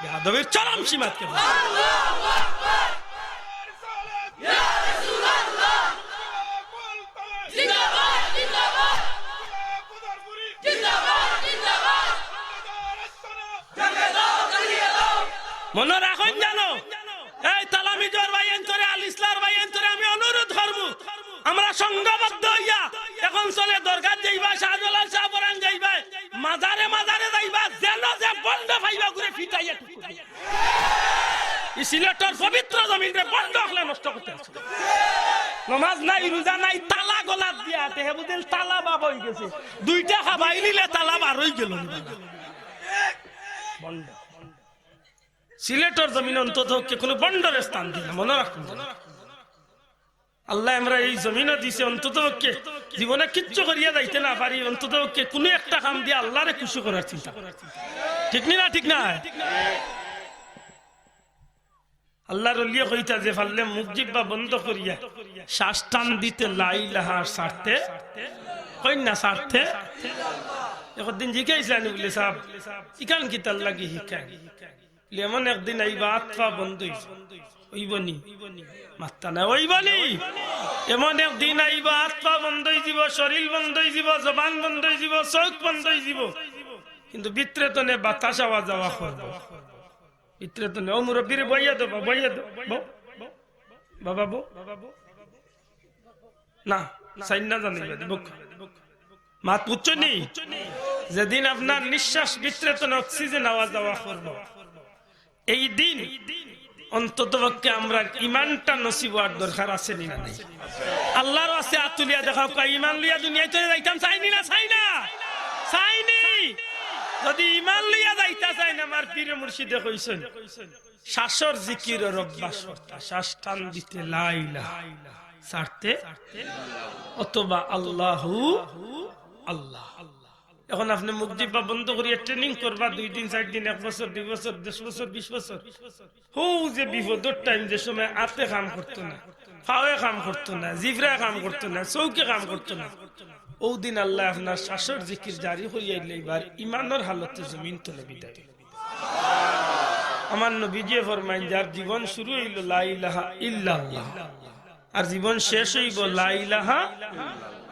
বেয়াদবির চরম সীমাত কেন? মনো রাখইন জানো, এই তালামিজর ভাইয়াইন্তরে, আল ইসলার ভাইয়াইন্তরে আমি অনুরোধ করমু, আমরা সংঘবদ্ধ অইয়া এখন চলে দরগাত যাইবা, শাহজালাল শাহপরান যাইবা, মাজারে মাজারে যাইবা, যেন যে ভন্ড পাইবা ঘুরে ফিটাইয়া টুকরো। ই সিলেটর পবিত্র জমিনরে ভন্ড অকলে নষ্ট করতে আছে। নমাজ নাই, রোজা নাই, তালা গলাত দিয়া আটে, হে বুঝিল তালা বাবা অই গেছে। দুইটা খাবাই নিলে তালা বার অই গেল। ভন্ড। সিলেটর জমিন অন্তত পক্ষে কোনো ভন্ডরে স্থান দিই না, মনো রাখইন। আল্লায় আমরারে ই জমিনো দিছে, অন্তত পক্ষে জীবনে কিচ্ছু করিয়া যাইতে না পারি, অন্তত পক্ষে কোনো একটা কাম দিয়া আল্লাহরে খুশি করার চিন্তা। ঠিক নি না? ঠিক না? আল্লাহর অলিয়ে কইতা যে পারলে মুখ জিব্বা বন্ধ করিয়া শ্বাস টান দিতে লা ইলাহা আর ছাড়তে, কইন না ছাড়তে। একদিন জিজ্ঞাসা করলাম, বলে, "সাব, ইখান কিতার লাগি হিকাইন?" বলে, "এমন একদিন আইবা, আত পা বন্ধ অইযিবো।" অইবো নি? মাত্তা না, অইবো নি? এমন একদিন আইবা, আত পা বন্ধ অইযিবো, শরীর বন্ধ অইযিবো, জবান বন্ধ অইযিবো, চউখ বন্ধ অইযিবো, কিন্তু ভিতরে তনে বাতাস আওয়া যাওয়া করবো। ভিতরে তনে, ও মুরব্বিরে বইয়া দেও, বইয়া দেও, বও, বাবা বও। না, সাইন না জানি, বউক্কা। মাত বুঝছো নি? যেদিন আপনার নিঃশ্বাস ভিতরে তনে অক্সিজেন আওয়া যাওয়া করবো, এই দিন অন্তত পক্ষে আমরার ইমানটা নসিব অওয়ার দরকার আছে নি না নাই? আল্লাহর ওয়াস্তে আত তুলিয়া দেখাও, কয়, ইমান লইয়া দুনিয়াত যাইতাম চাই নি না চাই না? চাই নি? যদি ইমান লইয়া যাইতা চাইন, আমার পীরে মুর্শিদে কইছইন, শ্বাসর জিকিরর অভ্যাস করতা, শ্বাস টান দিতে লা ইলাহা, ছাড়তে অথবা আল্লাহু আল্লাহ। এখন আপনে মুখ জিব্বা বন্ধ করিয়া ট্রেনিং করবা, দুই দিন, চাইর দিন, এক বছর, দুই বছর, দশ বছর, বিশ বছর। হউ যে বিপদর টাইম, যে সময় আতে কাম করতো না, পাওয়ে কাম করতো না, জিভরায় কাম করতো না, চউখে কাম করতো না, অউ দিন আল্লায় আপনার শ্বাসর জিকির জারি করিয়া দিলে এবার ইমানর হালতে জমিন তলে বিদায়। আমার নবীজিয়ে ফরমাইন, যার জীবন শুরু অইলো লা ইলাহা ইল্লাল্লাহ, আর জীবন শেষ অইবো লা ইলাহা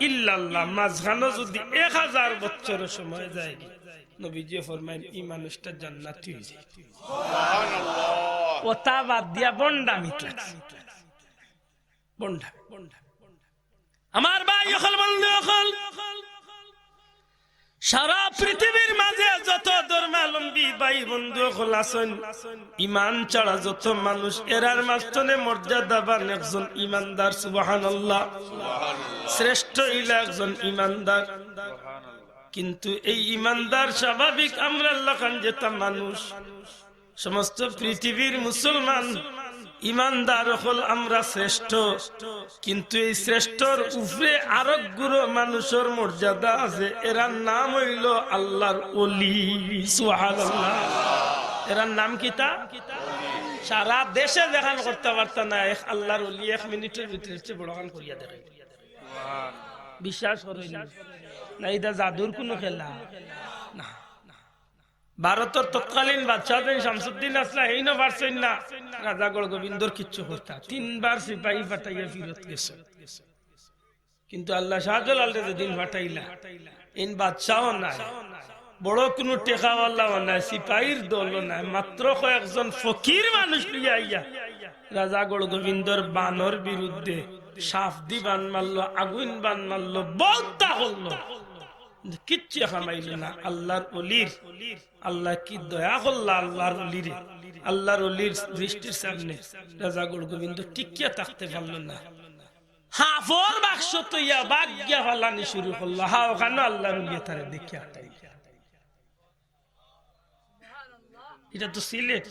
ইল্লাল্লাহ, মাঝখানো যুদি এক হাজার বছরও সময় যায়গি, নবীজিয়ে ফরমাইন, ই মানুষটা জান্নাতি অইযায়। অতা বাদ দিয়া ভন্ডামিত লাগছে। ভন্ডামি। আমার ভাই অকল, বন্ধু অকল, সারা পৃথিবীর মাঝে যত ধর্মাবলম্বী ভাই বন্ধু অকল আছইন, ইমান ছাড়া যত মানুষ, এরার মাঝখানে মর্যাদাবান একজন ইমানদার। সুবহানাল্লাহ। শ্রেষ্ঠ অইলা একজন ইমানদার। কিন্তু এই ইমানদার স্বাভাবিক আমরার লাখান যেতা মানুষ, সমস্ত পৃথিবীর মুসলমান ইমানদার অকল আমরা শ্রেষ্ঠ, কিন্তু এই শ্রেষ্ঠর উপরে আরক গুরু মানুষর মর্যাদা আছে, এরার নাম অইলো আল্লাহর ওলি। সুবহানাল্লাহ। এরার নাম কিতা? সারা দেশে যেখান করতা পারতা না, এক আল্লাহর ওলি এক মিনিটর ভিতরে সে বড়খান করিয়া দেখাই। বিশ্বাস করইন না, ইটা জাদুর কুনু খেলা না। ভারতর তৎকালীন বাদশাহ যেইন শামসুদ্দিন আছলা, হেইনও পারছইন না রাজাগড় গোবিন্দর কিচ্ছু করতা। তিনবার সিপাহী পাঠাইয়া ফিরত গেছে। কিন্তু আল্লায় শাহজালালরে যেদিন পাঠাইলা, এইন বাদশাও নায়, বড় কুনু টেকাওয়ালাও নায়, সিপাহীর দলও নায়, মাত্র কয়েকজন ফকির মানুষ লইয়া আইয়া রাজাগড় গোবিন্দর বানর বিরুদ্ধে সাপ দি বান মারলো, আগুইন বান মারলো, বউততা করলো। কিন্তু কিচ্ছু কামাইলো না। আল্লাহর ওলির, আল্লায় কি দয়া করলা আল্লাহর ওলিরে। আল্লাহর ওলির দৃষ্টির সামনে রাজাগড় গোবিন্দ টিকিয়া থাকতে পারলো না। হাফর বাক্স থইয়া বাগিয়া ফালানি শুরু করলো। হা, অখানো আল্লাহর ওলিয়ে তারে দেখিয়া আটাই। ইটা তো সিলেট।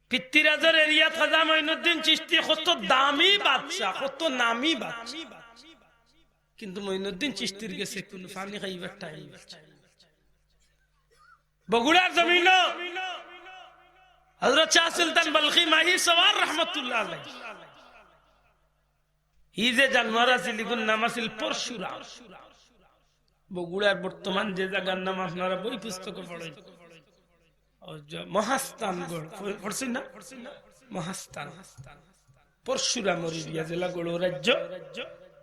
পৃথ্বীরাজর এরিয়াত খাজা মঈনুদ্দিন চিশতি কত দামি বাদশা, কত নামি বাদশা। কিন্তু মঈনুদ্দিন চিশতির গেছে কুনু পানি খাইবার টাইম নাই। বগুড়ার জমিনো হযরত শাহ সুলতান বলখি মাহি সওয়ার রহমতুল্লাহ আলাইহি, ই যে জানোয়ার আছিল, ইগুর নাম আছিল পরশুরাম। বগুড়ার বর্তমান যে জাগার নাম আপনারা বই পুস্তকে পড়ইন, ও যে মহাস্থানগড়, পড়-, পড়ছইন না? মহাস্থান। পরশুরামর এরিয়া, যেলা গৌড় রাজ্য,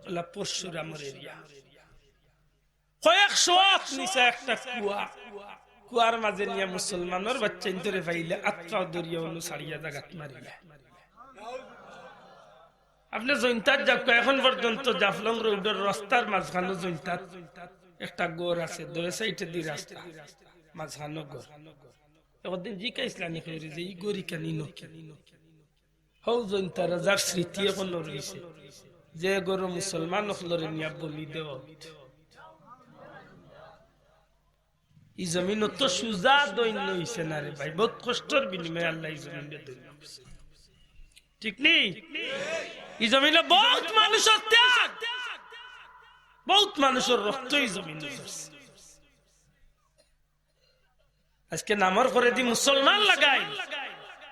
অলা পরশুরামর এরিয়া। কয়েকশো আত নিচা একটা কুয়া, কুয়ার মাঝে নিয়া মুসলমানর বাইচ্চাইন্তরে পাইলে আত্রাও ধরিয়া অনো ছাড়িয়া জাগাত মারিলা। আপনে জৈন্তাত যাউক্কা, এখন পর্যন্ত জাফলং রোডর রাস্তার মাঝখানো জৈন্তাত একটা ঘর আছে, দুই সাইডেদি রাস্তা, মাঝখানো ঘর। একদিন জিকাইছলানি কইরে যে ই ঘর ইখানি নকি? হউ জৈন্তা রাজার স্মৃতি এখনো রইছে, যে ঘরো মুসলমান অকলরে নিয়া বলি দেওয়া অইতো। ই জমিন অত সুজা দৈন্য অইছে না রে ভাই, বউত কষ্টর বিনিময়ে আল্লায় ই জমিনরে দৈন্য করছে। ঠিক নি? ই জমিনো বউত মানুষর ত্যাগ, বউত মানুষর রক্ত ই জমিনো ঝরছে। আজকে নামর পরেদি মুসলমান লাগাইল,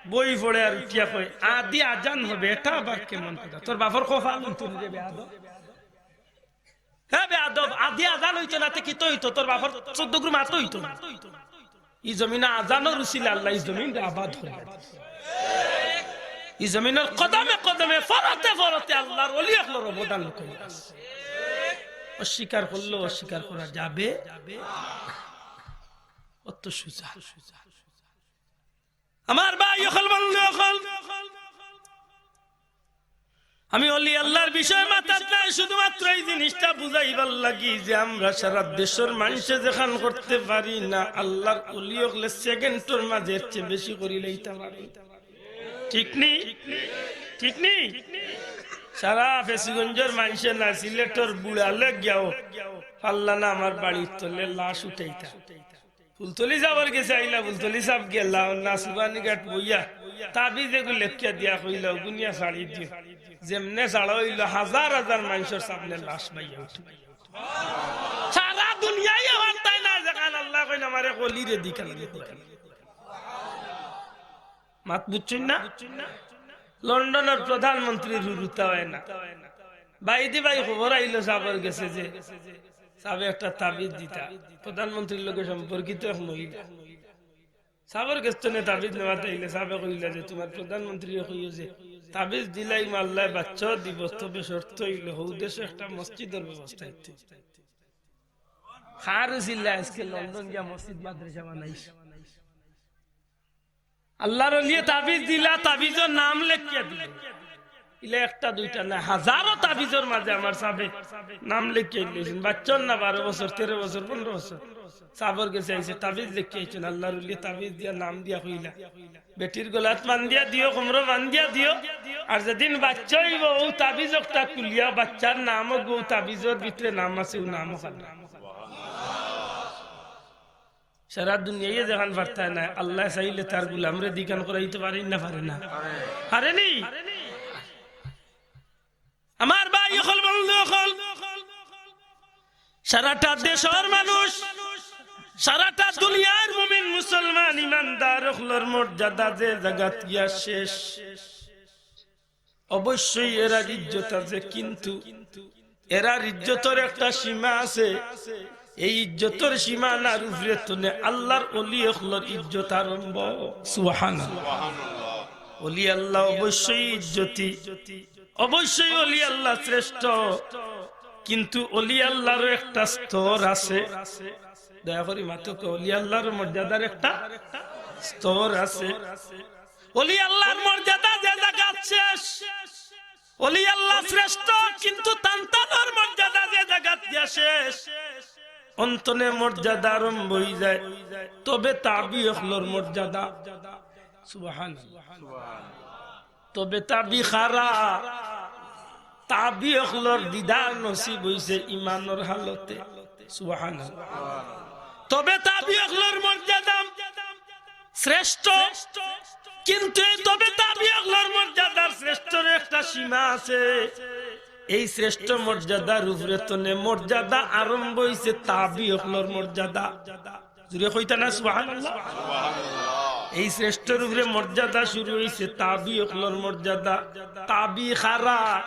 বই পড়ে আর উঠিয়া কয়, "আদি আজান হবে, এটা আবার কেমন কথা? তোর বাপর কপাল অইতো নি রে বেয়াদব।" হে বেয়াদব, আদি আজান অইতো না, তে কিতা অইতো? তোর বাপর চৌদ্দ গুরু মাতো অইতো না। ই জমিনো আজানর উসিলায় আল্লায় ই জমিনরে আবাদ করিয়া দিছে। ই জমিনর কদমে কদমে, ফরতে ফরতে আল্লাহর ওলি অকলর অবদান লুকাইয়া আছে। অস্বীকার করলেও অস্বীকার করা যাবে না। অত সুজা। আমার ভাই অকল, বন্ধু অকল, আমি ওলি আল্লাহর বিষয়ে মাতাত নায়, শুধুমাত্র এই জিনিসটা বুঝাইবার লাগি যে আমরা সারা দেশর মানষে যেখান করতে পারি না, আল্লাহর ওলি অকলে সেকেন্ডর মাঝে এর চেয়ে বেশি করিলাইতা পারে। ঠিক নি? ঠিক নি? সারা ফেঞ্চুগঞ্জর মানষে না সিলেটর বুড়ালে গিয়াও পারলা না আমার বাড়ির তলে লাশ উঠাইতা। ফুলতলি সাবর গেছে আইলা, ফুলতলি সাব গেলা, না সুবানীঘাট বইয়া তাবিজ এগু লেখিয়া দিয়া কইলা, "অগুনিয়া ছাড়ি দিও।" যেমনে ছাড়া অইলো, হাজার হাজার মানষর সামনে লাশ বাইয়া উঠে। সারা দুনিয়ায় আমার এক অলিরে দি কালাম করাইন। মাত বুঝছইন না? লন্ডনর প্রধানমন্ত্রীর হুরুতা অয় না, বাইদি বাই খবর আইলো সাবর গেছে যে সাবে একটা তাবিজ দিতা। প্রধানমন্ত্রীর লগে সম্পর্কিত এক মহিলা। সাবর গেছ থনে তাবিজ নেওয়াত আইলে সাবে কইলা যে, "তুমার প্রধানমন্ত্রীরে কইও যে তাবিজ দিলাইমু আল্লায় বাচ্চাও দিবো, তবে শর্ত অইলো হউ দেশো একটা মসজিদর ব্যবস্থা অইতো।" কার উছিলায় আইজকে লন্ডন গিয়া মসজিদ মাদ্রাসা বানাইছে। আল্লার অলিয়ে তাবিজ দিলা, তাবিজর নাম লেখিয়া দিলা। ইলা একটা দুইটা না, হাজারো তাবিজর মাঝে আমার সাবে নাম লেখিয়া দিলাইছইন। বাচ্চার না, বারো বছর, তেরো বছর, পনরো বছর। সাবর গেছে আইছে, তাবিজ লেখিয়া আইছইন। আল্লার অলিয়ে তাবিজ দিয়া নাম দিয়া কইলা, "বেটির গলাত বান্ধিয়া দিও, কোমরো বান্ধিয়া দিও। আর যেদিন বাচ্চা অইবো, অউ তাবিজ একটা খুলিয়া বাচ্চার নাম অগু, অউ তাবিজর ভিতরে নাম আছে, অউ নাম অখান।" সারা দুনিয়ায় যেখান পারতায় নায়, আল্লায় চাইলে তার গুলামরে দি কান করাইতো পারেন না, পারে না? পারেনি? আমার ভাই অকল, বন্ধু অকল, সারাটা দেশর মানুষ, সারাটা দুনিয়ার মুমিন মুসলমান ইমানদার অকলর মর্যাদা যে জাগাত গিয়া শেষ, অবশ্যই এরার ইজ্জত আছে, কিন্তু এরার ইজ্জতর একটা সীমা আছে। এই ইজ্জতর সীমানার উপরে তনে আল্লার অলি অকলর ইজ্জত আরম্ভ। সুবহানাল্লাহ। অলি আল্লাহ অবশ্যই ইজ্জতি, অবশ্যই অলি আল্লাহ শ্রেষ্ঠ, কিন্তু অলি আল্লারও একটা স্তর আছে। দয়া করি মাতউক্কা, অলি আল্লার মর্যাদার একটা স্তর আছে। অলি আল্লার মর্যাদা যে জাগাত শেষ, অলি আল্লাহ শ্রেষ্ঠ, কিন্তু তান তানর মর্যাদা যে জাগাত গিয়া শেষ, অন তনে মর্যাদা আরম্ভ অইযায়। তবে তাবি অকলর মর্যাদা। সুবহানাল্লাহ। তবে তাবি কারা? তাবি অকলর দিদার নসিব অইছে ইমানর হালতে। সুবহানাল্লাহ। তবে তাবি অকলর মর্যাদা শ্রেষ্ঠ, কিন্তু এই তবে তাবি অকলর মর্যাদার শ্রেষ্ঠর একটা সীমা আছে। এই শ্রেষ্ঠ মর্যাদার উপরে তনে মর্যাদা আরম্ভ অইছে তাবি অকলর মর্যাদা। জুরে কইতা না সুবহানাল্লাহ? এই শ্রেষ্ঠর উপরে মর্যাদা শুরু অইছে তাবি অকলর মর্যাদা। তাবি কারা?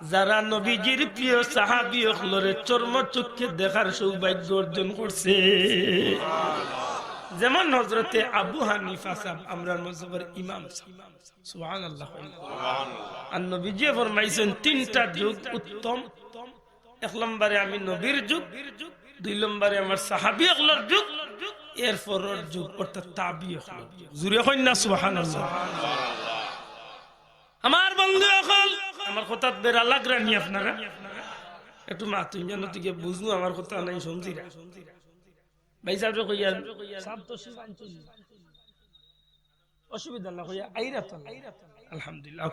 যারা নবীজির প্রিয় সাহাবি অকলরে চর্ম চক্ষে দেখার সৌভাগ্য অর্জন করছে, যেমন হযরতে আবু হানিফা সাব, আমরার মজহবর ইমাম সাব। সুবহানাল্লাহ। আর নবীজি ফরমাইছইন, তিনটা যুগ উত্তম। এক নম্বরে আমি নবীর যুগ, দুই নম্বরে আমার সাহাবি অকলর যুগ, এরপরর যুগ অর্থাৎ তাবি অকলর যুগ। জুরে কইন না সুবহানাল্লাহ। আমার বন্ধু অকল, আমার কথাত বেড়া লাগরা নি আপনারা? একটু মাতইন যেন, তুই বুঝু আমার কথা নাই, সমঝিরা। ভাই সাবরে কইয়া, সাব তো সুবান চলি। অসুবিধা না কইয়া, আইরা তো। আলহামদুলিল্লাহ।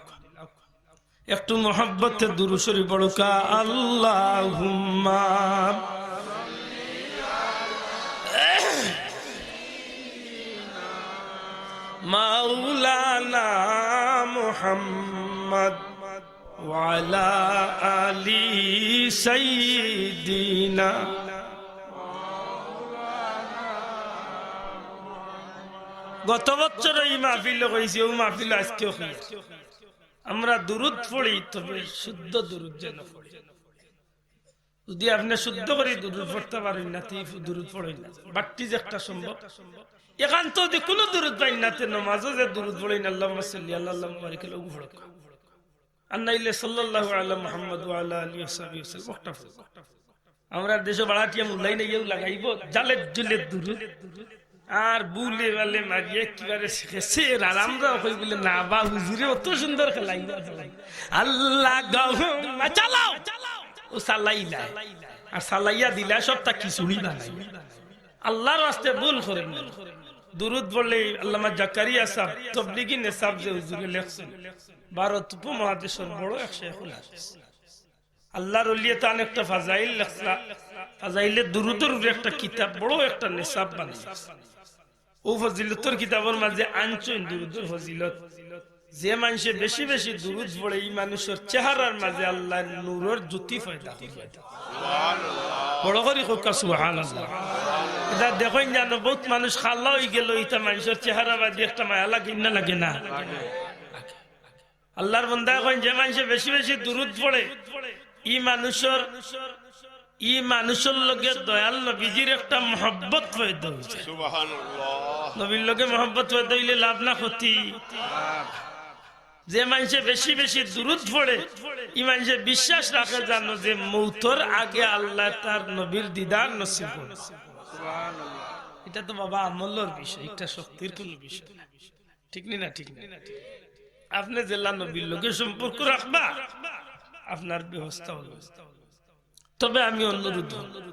একটু মহব্বতে দুরূদ শরীফ পড়ুক্কা, আল্লাহুম্মা মাওলানা মুহাম্মদ ওয়া আলা আলি সাইয়্যিদিনা। গত বছর এই মাহফিলো কইছি, অউ মাহফিলো আইজকেও কই। আমরা দুরূদ পড়ি, তবে শুদ্ধ দুরূদ যেন পড়ি। যুদি আপনে শুদ্ধ করি দুরূদ পড়তা পারইন না, তে দুরূদ পড়ইন না। বাট্টি যে একটা সম্ভব। এখান তো যুদি কুনু দুরূদ পাইন না, তে নমাজো যে দুরূদ পড়ইন, আল্লাহুম্মা সাল্লি আলা, আল্লাহুম্মা বারিক আলা, অউ পড়উক্কা। আর নাইলে সাল্লাল্লাহু আলা মুহাম্মদ ওয়া আলা আলিহি ওয়া সাহবিহি ওয়া সাল্লাম, অউটা পড়উক্কা। আমরার দেশো ভাড়াটিয়া মুল্লাই নাই, অউ লাগাইবো জালের জুলের দুরূদ। আর বুলে বালে মারিয়া একেবারে শেষের, আর আমরাও কই বলে, "না বা হুজুরে অত সুন্দর খেলাইলা, খেলাইলা।" আল্লাহ গো, চালাও। অউ চালাইলা। আর চালাইয়া দিলা সবতা খিচুড়ি বানাই। আল্লাহর ওয়াস্তে ভুল করেন না। দুরূদ পড়লে আল্লামা জাকারিয়া সাব, তবলিগি নেসাব যে হুজুরে লেখছইন, ভারত উপমহাদেশর বড় এক শেখুল হাদিস। আল্লাহর ওলিয়ে তান একটা ফাজাইল লেখলা, ফাজাইলে দুরূদর উপরে একটা কিতাব, বড় একটা নেসাব বানাইলা। অউ ফজিলতর কিতাবর মাঝে আনছইন দুরূদর ফজিলত। যে মানষে বেশি বেশি দুরূদ পড়ে, ই মানুষর চেহারার মাঝে আল্লায় নূরর জ্যোতি পয়দা করিয়া দেয়। বড় করি কউক্কা সুবহানাল্লাহ। যা দেখইন জানো, বউত মানুষ কালা অইগেলো, ইতা মানষর চেহারা বাদি একটা মায়া লাগে না, লাগে না? আল্লার বন্দায় কইন, যে মানষে বেশি বেশি দুরুদ পড়ে, ই মানষর, ই মানষর লগে দয়াল নবীজির একটা মহব্বত পয়দা অইযায়। সুবহানাল্লাহ। নবীর লগে মহব্বত পয়দা অইলে লাভ না ক্ষতি? যে মানষে বেশি বেশি দুরুদ পড়ে, ই মানষে বিশ্বাস রাখে জানো যে মউতর আগে আল্লায় তার নবীর দিদার নসিব করবা। ইটা তো বাবা আমলর বিষয়, ইটা শক্তির কুনু বিষয় না। ঠিক নি না? ঠিক নি? আপনে যেলা নবীর লগে সম্পর্ক রাখবা, আপনার ব্যবস্থা অইবো। তবে আমি অনুরোধ করমু,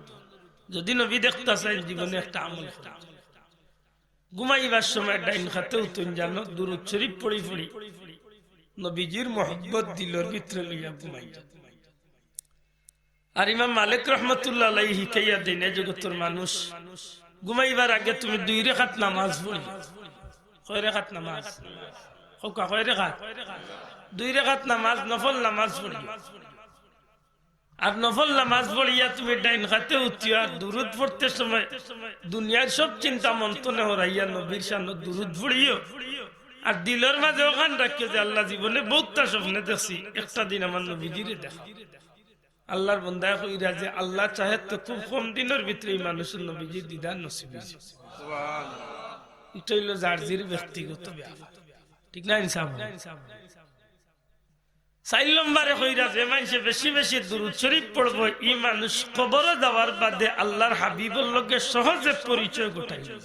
যদি নবী দেখতা চাইন, জীবনে একটা আমল করইন। ঘুমাইবার সময় ডাইন কাতে উঠইন জানো, দুরুদ শরিফ পড়ি পড়ি নবীজির মহব্বত দিলর ভিতরে লইয়া ঘুমাইন জানো। আর ইমাম মালিক রহমতুল্লাহ আলাইহি হিকাইয়া দেইন, এ জগতর মানুষ ঘুমাইবার আগে তুমি দুই রেকাত নামাজ পড়িও। কয় রেকাত নামাজ? কউক্কা, কয় রেকাত? দুই রেকাত নামাজ, নফল নামাজ পড়িও। আর নফল নামাজ পড়িয়া তুমি ডাইন কাতে উঠিও, আর দুরুদ পড়তে সময় দুনিয়ার সব চিন্তা মন তনে হরাইয়া নবীর শানো দুরুদ পড়িও। আর দিলর মাঝে অখান রাখিও যে, "আল্লাহ, জীবনে বউততা স্বপ্নে দেখছি, একটা দিন আমার নবীজিরে দেখা।" আল্লার বন্দায় কইরা যে, "আল্লাহ চাহে তো খুব কম দিনর ভিতরে ই মানষর নবীজির দিদার নসিব অইছে।" ইটা অইলো যার যির ব্যক্তিগত ব্যাপার, ঠিক না? ইনসাফ। চাইর নম্বরে কইরা, যে মানষে বেশি বেশি দুরুদ শরিফ পড়বো, ই মানুষ কবরো যাওয়ার বাদে আল্লার হাবিবর লগে সহজে পরিচয় ঘটাইবো।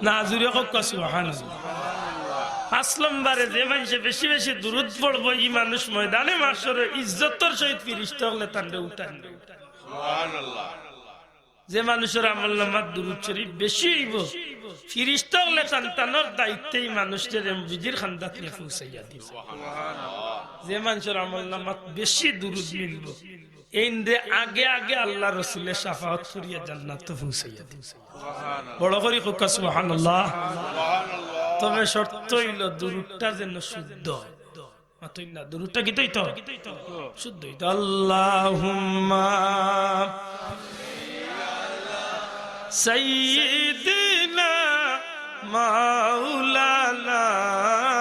না, জুরে কউক্কা সুবহানাল্লাহ। পাঁচ নম্বরে, যে মানষে বেশি বেশি দুরুদ পড়বো, ই মানুষ ময়দানে মাশরো ইজ্জতর সহিত ফিরিস্তা অকলে তানরে উঠাইন। সুবহানাল্লাহ। যে মানষর আমলনামাত দুরুদ শরিফ বেশি অইবো, ফিরিস্তা অকলে তান তানর দায়িত্বে ই মানষরে নবীজির কান্দাত নিয়া পৌঁছাইয়া দিবো। যে মানষর আমলনামাত বেশি দুরুদ মিলবো, এইনরে আগে আগে আল্লার রসুলে শাফাআত করিয়া জান্নাতো পৌঁছাইয়া দিবো। বড় করি কউক্কা সুবহানাল্লাহ। তবে শর্ত অইলো দুরুদটা যেন শুদ্ধ অয়। মাতইন না, দুরুদটা কিতা অইতো? শুদ্ধ অইতো। আল্লাহুম্মা সাইয়্যিদিনা মাওলানা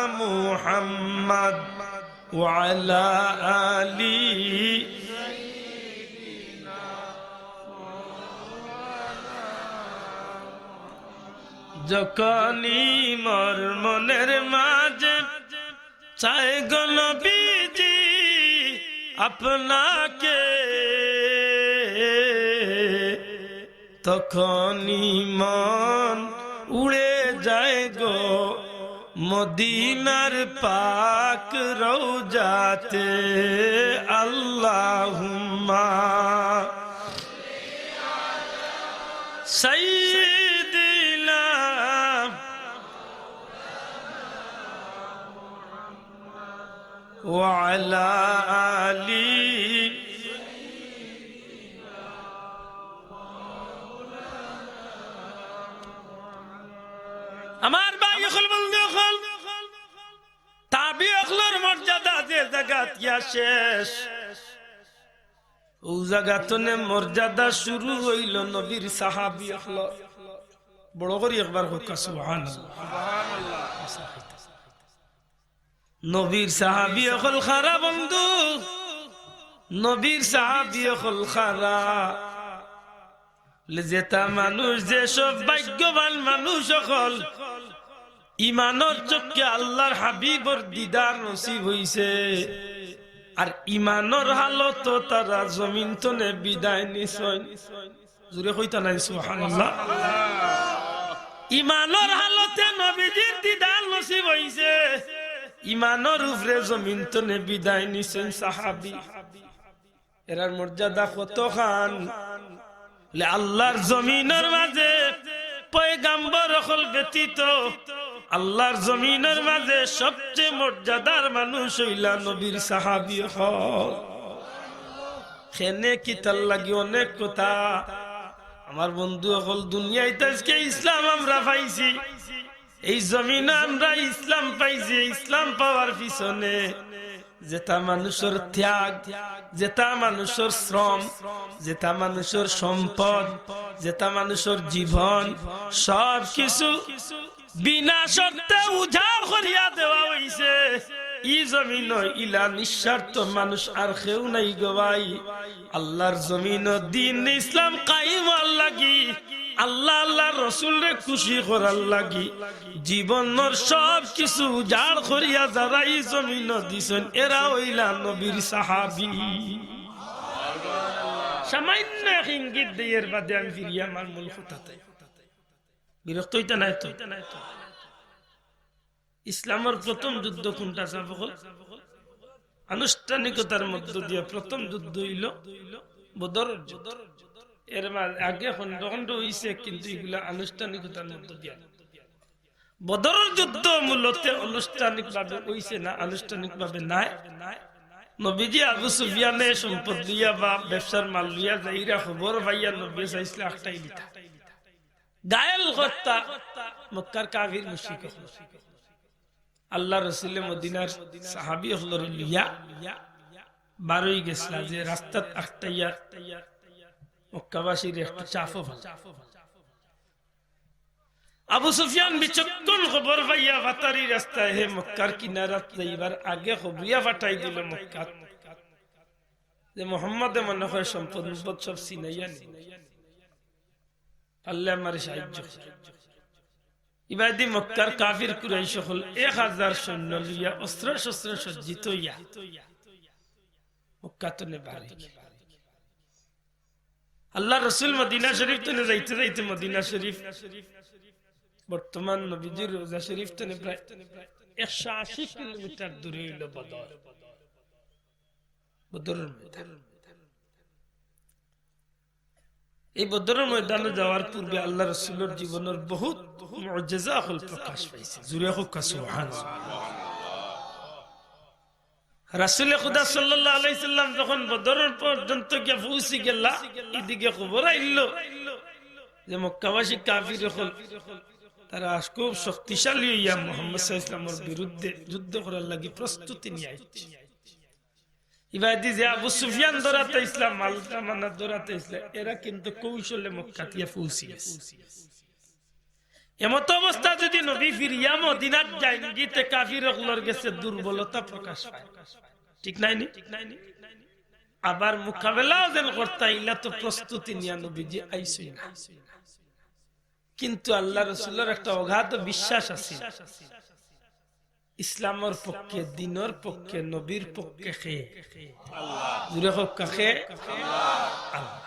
মুহাম্মদ ওয়া আলা আলি। যখনই মোর মনের মাঝে চায় গো নবীজি আপনাকে, তখনই মন উড়ে যায় গো মদিনার পাক রওজাতে। আল্লাহুম্মা সাইয়্যিদিনা ওয়া আলা আলি। আমার ভাই অকল, বন্ধু অকল, তাবি অকলর মর্যাদা যে জাগাত গিয়া শেষ, অউ জাগা তনে মর্যাদা শুরু অইলো নবীর সাহাবি অকলর। বড় করি একবার কউক্কা সুবহানাল্লাহ। নবীর সাহাবি অকল কারা বন্ধু, নবীর সাহাবি অকল কারা। বলে, যেতা মানুষ, যে সব ভাগ্যবান মানুষ অকল, ইমানর চউখে আল্লার হাবিবর দিদার নসিব অইছে, আর ইমানর হালতো তারা জমিন তনে বিদায় নিছইন। জুরে কইতা নায় সুবহানাল্লাহ। ইমানর হালতে নবীজির দিদার নসিব অইছে, ইমানর উপরে জমিন তনে বিদায় নিছইন সাহাবি। এরার মর্যাদা কতখান? বলে, আল্লার জমিনর মাঝে পয়গাম্বর অকল ব্যতীত আল্লার জমিনর মাঝে সবচেয়ে মর্যাদার মানুষ অইলা নবীর সাহাবি অকল। কেনে কিতার লাগি অনেক কথা। আমার বন্ধু অকল, দুনিয়াত আইজকে ইসলাম আমরা পাইছি, এই জমিনো আমরা ইসলাম পাইছি। ইসলাম পাওয়ার পিছনে যেটা মানুষর ত্যাগ, যেটা মানুষর শ্রম, যেটা মানুষর সম্পদ, যেটা মানুষর জীবন, সব কিছু বিনা শর্তে উজাড় করিয়া দেওয়া অইছে। ই জমিনো ইলা নিঃস্বার্থ মানুষ আর কেউ নাই গো ভাই। আল্লার জমিনো দ্বীন ইসলাম কায়েম অওয়ার লাগি, আল্লা আল্লার রসুলরে খুশি করার লাগি জীবনর সব কিছু উজাড় করিয়া যারা ই জমিনো দিছইন, এরা অইলা নবীর সাহাবী। সামান্য এক ইঙ্গিত দেই, এর বাদে আমি ফিরিয়া আমার মূল কথাতে। বিরক্ত অইতা নায় তো? ইসলামর প্রথম যুদ্ধ কুনটা, সাব অকল? আনুষ্ঠানিকতার মধ্য দিয়া প্রথম যুদ্ধ অইলো বদরর যুদ্ধ। এর মা-, আগে খণ্ড খণ্ড অইছে, কিন্তু ইগুলা আনুষ্ঠানিকতার মধ্য দিয়া। বদরর যুদ্ধ মূলত আনুষ্ঠানিকভাবে অইছে না, আনুষ্ঠানিকভাবে নায়। নবীজি আবু সুফিয়ানে সম্পদ লইয়া বা ব্যবসার মাল লইয়া যাইরা খবর পাইয়া নবী চাইছলা আটকাই দিতা। ঘায়েল করতা মক্কার কাফির মুশরিক অকল। আল্লার রসুলে মদিনার সাহাবী অকলরে লইয়া বারই গেছলা যে রাস্তাত আটকাইয়া মক্কাবাসীর একটু চাপও ফালা। আবু সুফিয়ান বিচক্ষণ খবর পাইয়া বাতারি রাস্তায় হে মক্কার কিনারাত যাইবার আগে খবরিয়া পাঠাই দিল মক্কাত যে মোহাম্মদে মনে হয় সম্পদ মুপদ সব ছিনাইয়া নিব। পারলে আমারে সাহায্য কর। ইবাদি মক্কার কাফির কুরাইশ অকল এক হাজার সৈন্য লইয়া অস্ত্র শস্ত্র সজ্জিত অইয়া মক্কা তনে বারই। আল্লার রসুল মদিনা শরীফ তনে যাইতে যাইতে মদিনা শরীফ, বর্তমান নবীজির রওজা শরীফ তনে প্রায় একশো আশি কিলোমিটার দূরে অইলো বদর, বদরর ময়দান। এই বদরর ময়দানো যাওয়ার পূর্বে আল্লার রসুলর জীবনর বহুত মুজিজা অকল প্রকাশ পাইছে। জুরে কউক্কা সুবহানাল্লাহ। রাসুলে খুদা সাল্লাল্লাহু আলাইহি সাল্লাম যখন বদরর পর্যন্ত গিয়া পৌঁছি গেলা, ইদিকে খবর আইলো যে মক্কাবাসী কাফির অকল তারা আজ খুব শক্তিশালী অইয়া মোহাম্মদ সাল্লাল্লাহু আলাইহি সাল্লামর বিরুদ্ধে যুদ্ধ করার লাগি প্রস্তুতি নিয়া আইছে। ইবাদি যে আবু সুফিয়ান ধরাতে ইসলাম, মালটা মানা ধরাতে ইসলাম, এরা কিন্তু কৌশলে মক্কাত গিয়া পৌঁছি গেছে। এমত অবস্থা যদি নবী ফিরিয়া মদিনাত যাইন গি, তে কাফির অকলর গেছে দুর্বলতা প্রকাশ পায়, ঠিক নায় নি? আবার মোকাবেলাও যেন করতা, ইলা তো প্রস্তুতি নিয়া নবীজি আইছইন না। কিন্তু আল্লার রসুলর একটা অগাধ বিশ্বাস আছে, ইসলামর পক্ষে, দ্বীনর পক্ষে, নবীর পক্ষে কে? জুরে কউক্কা কে? আল্লাহ।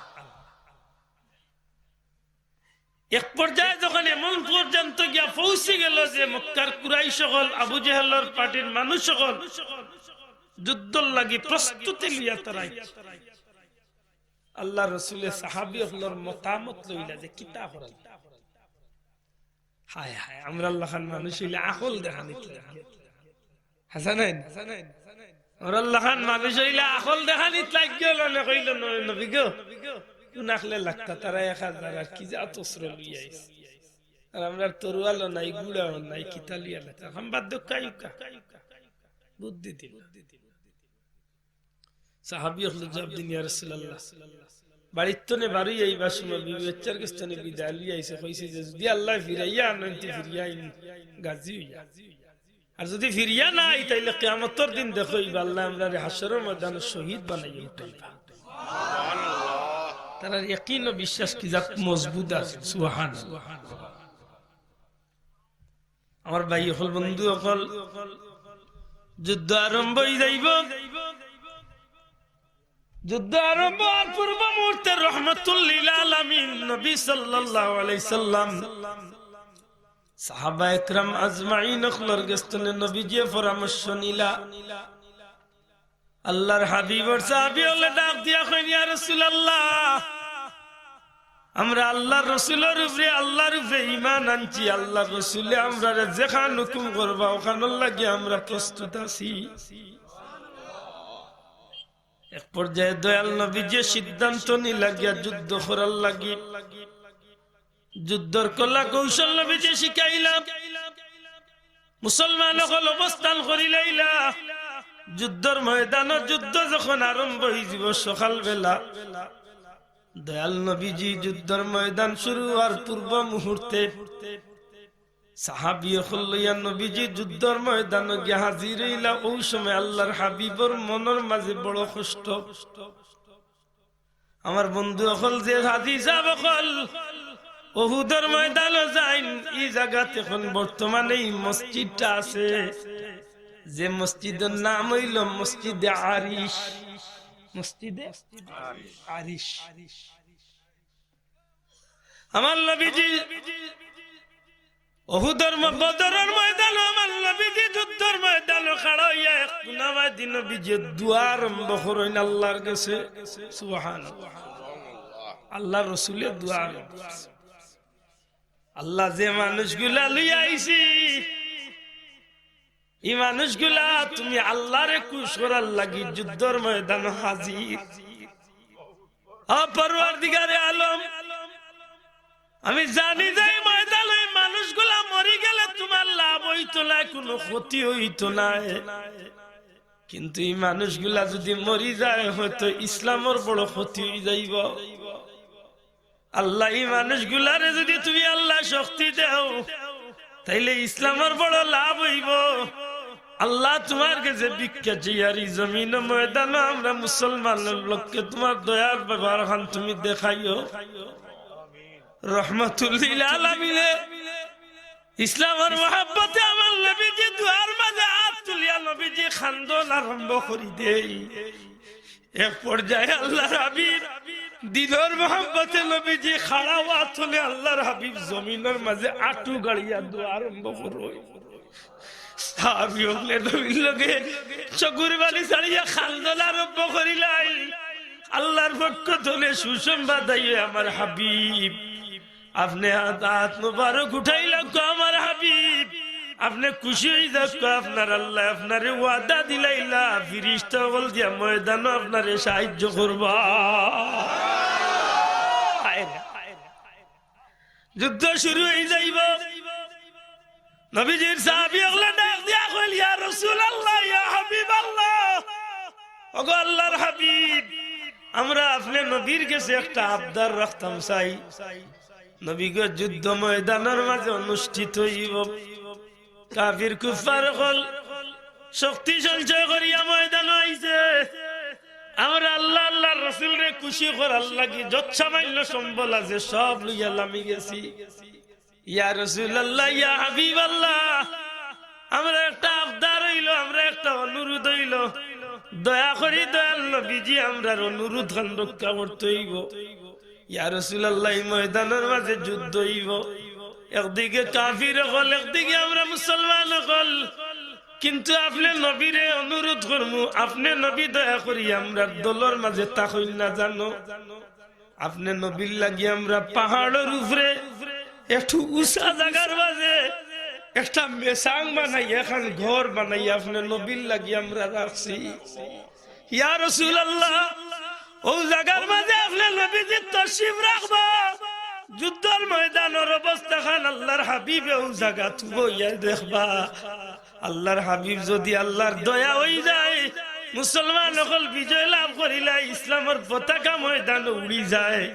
এক পর্যায়ে যখন এমন পর্যন্ত গিয়া পৌঁছি গেল যে মক্কার কুরাইশ অকল, আবু জেহেলর পার্টির মানুষ অকল যুদ্ধর লাগি প্রস্তুতি লইয়া তারা আইছে। আল্লার রসুলে সাহাবী অকলর মতামত লইলা যে কিতা করা যায়। হায় হায়, আমরার লাখান মানুষ অইলে আকল দেখানিত লাগে। হাছা নায় নি? আমরার লাখান মানুষ অইলে আকল দেখানিত লাগিয়া অনে কইলো, "নয় নবী গো, কুন আকলে লাগতা, তারা এক হাজার আর কি জাত অস্ত্র লইয়া আইছে। আর আমরার তরোয়ালও নাই, ঘুড়াও নাই, কিতা লইয়া লাগতা?" হাম বাদ দেউক্কা, বুদ্ধি দিল। সাহাবী অকলে জবাব দিন, "ইয়া রাসূলুল্লাহ, বাড়ির তনে বারই আইবার সময় বিবি বাচ্চার গেছ তনে বিদায় লইয়া আইছে, কইছে যে যুদি আল্লায় ফিরাইয়া আনইন তে ফিরিয়া আইমু গাজী অইয়া। আর যুদি ফিরিয়া না আই, তাইলে কিয়ামতর দিন দেখো ইবা আল্লায় আমরারে হাশরর ময়দানো শহীদ বানাইয়া উঠাইবা।" তারার ইয়াকিন ও বিশ্বাস কি জাত মজবুত আছে, সুবহানাল্লাহ। আমার ভাই অকল, বন্ধু অকল, যুদ্ধ আরম্ভ অই যাইবো। যুদ্ধ আরম্ভ অওয়ার পূর্ব মুহূর্তে রহমাতুল লিল আলামিন নবী সাল্লাল্লাহু আলাইহি সাল্লাম সাহাবা একরাম আজমাইন অকলর গেছ তনে নবীজিয়ে পরামর্শ নিলা। আল্লার হাবিবর সাহাবী অকলে ডাক দিয়া কইন, "ইয়া রাসূলুল্লাহ, আমরা আল্লার রসুলর উপরে, আল্লার উপরে ঈমান আনছি। আল্লার রসুলে আমরারে যেখান হুকুম করবা, ওখানর লাগি আমরা প্রস্তুত আছি।" এক পর্যায়ে দয়াল নবীজিয়ে সিদ্ধান্ত নিলা গিয়া যুদ্ধ করার লাগি। যুদ্ধর কলা কৌশল নবীজিয়ে শিখাইলা। মুসলমান অকল অবস্থান করিলাইলা। যুদ্ধর ময়দানো যুদ্ধ যখন আরম্ভ অইযিবো সকালবেলা, দয়াল নবীজি যুদ্ধর ময়দান শুরু অওয়ার পূর্ব মুহূর্তে সাহাবী অকল লইয়া নবীজি যুদ্ধর ময়দানো গিয়া হাজির অইলা। অউ সময় আল্লার হাবিবর মনর মাঝে বড় কষ্ট। আমার বন্ধু অকল, যে হাজি সাব অকল উহুদর ময়দানো যাইন, ই জাগাত এখন বর্তমানে ই মসজিদটা আছে, যে মসজিদর নাম অইলো মসজিদে আরিশ। মসজিদে আরিশ। আমার নবীজি উহুদর ম-, বদরর ময়দানো আমার নবীজি যুদ্ধর ময়দানো খাড়া অইয়া এক কোনাবাদি নবীজি দোয়া আরম্ভ করইন আল্লার গেছে। সুবহানাল্লাহ। আল্লার রসুলে দোয়া আরম্ভ করছে, "আল্লা, যে মানুষগুলা লইয়া আইছি, ই মানুষগুলা তুমি আল্লারে খুশ করার লাগি যুদ্ধর ময়দানো হাজির। ও পরওয়ারদিগারে আলম, আমি জানি যে ই ময়দানো ই মানুষগুলা মরি গেলে তুমার লাভ অইতো নায়, কুনু ক্ষতি অইতো নায়, কিন্তু ই মানুষগুলা যুদি মরি যায়, হয়তো ইসলামর বড় ক্ষতি অইযাইবো। আল্লা, ই মানুষগুলারে যুদি তুমি আল্লা শক্তি দেও, তাইলে ইসলামর বড় লাভ অইবো। আল্লা, তুমার গেছে ভিক্ষা চাইয়ার ই জমিনো ময়দানো আমরা মুসলমানর লগে তুমার দয়ার ব্যবহার খান তুমি দেখাইও।" রহমাতুল্লিল আলামিনে ইসলামর মহব্বতে আমার নবীজি দোয়ার মাঝে আত তুলিয়া নবীজি কান্দন আরম্ভ করি দেইন। এক পর্যায়ে আল্লার হাবিব দিলর মহব্বতে নবীজি খাড়া অওয়ার তলে আল্লার হাবিব জমিনর মাঝে আটু গাড়িয়া দোয়া আরম্ভ করইন। সাহাবী অকলে নবীর লগে চকুর পানি ছাড়িয়া কান্দন আরম্ভ করিলাইন। আল্লার পক্ষ তলে সুসংবাদ আইয়ে, "আমার হাবিব, আপনে আত, আত মুবারক উঠাইলাউক্কা, আমার হাবিব, আপনে খুশি অইযাউক্কা, আপনার আল্লায় আপনারে ওয়াদা দিলাইলা, ফিরিস্তা অকল দিয়া ময়দানো আপনারে সাহায্য করবা।" হায় রে। যুদ্ধ শুরু অইযাইবো। নবীজির সাহাবী অকলে ডাক দিয়া কইল, "ইয়া রাসূলুল্লাহ, ইয়া হাবিবাল্লাহ, ওগো আল্লার হাবিব, আমরা আপনে নবীর গেছে একটা আবদার রাখতাম চাই।" নবী গো, যুদ্ধ ময়দানর মাঝে অনুষ্ঠিত অইবো। কাফির কুফফার অকল শক্তি সঞ্চয় করিয়া ময়দানো আইছে। আমরা আল্লা, আল্লার রসুলরে খুশি করার লাগি যত সামান্য সম্বল আছে সব লইয়া লামি গেছি। ইয়া রাসূলুল্লাহ, ইয়া হাবিবাল্লাহ, আমরা একটা আবদার অইলো, আমরা একটা অনুরোধ অইলো, দয়া করি দয়াল নবীজি আমরার অনুরোধ খান রক্ষা করতে অইবো। ইয়া রাসূলুল্লাহ, ই ময়দানর মাঝে যুদ্ধ অইবো, একদিকে কাফির অকল, একদিকে আমরা মুসলমান অকল, কিন্তু আপনে নবীরে অনুরোধ করমু, আপনে নবী দয়া করি আমরার দলর মাঝে থাকইন না জানো। আপনে নবীর লাগি আমরা পাহাড়র উপরে একটু উঁচা জাগার মাঝে একটা মেসাং বানাই, একখান ঘর বানাই, আপনে নবীর লাগি আমরা রাখছি। ইয়া রাসূলুল্লাহ, অউ জাগার মাঝে আপনে নবীজি তশরিফ রাখবা, যুদ্ধর ময়দানর অবস্থা খান আল্লার হাবিবে অউ জাগাত বইয়া দেখবা। আল্লার হাবিব যুদি আল্লার দয়া অইযায়, মুসলমান অকল বিজয় লাভ করিলায়, ইসলামর পতাকা ময়দানো উড়িযায়,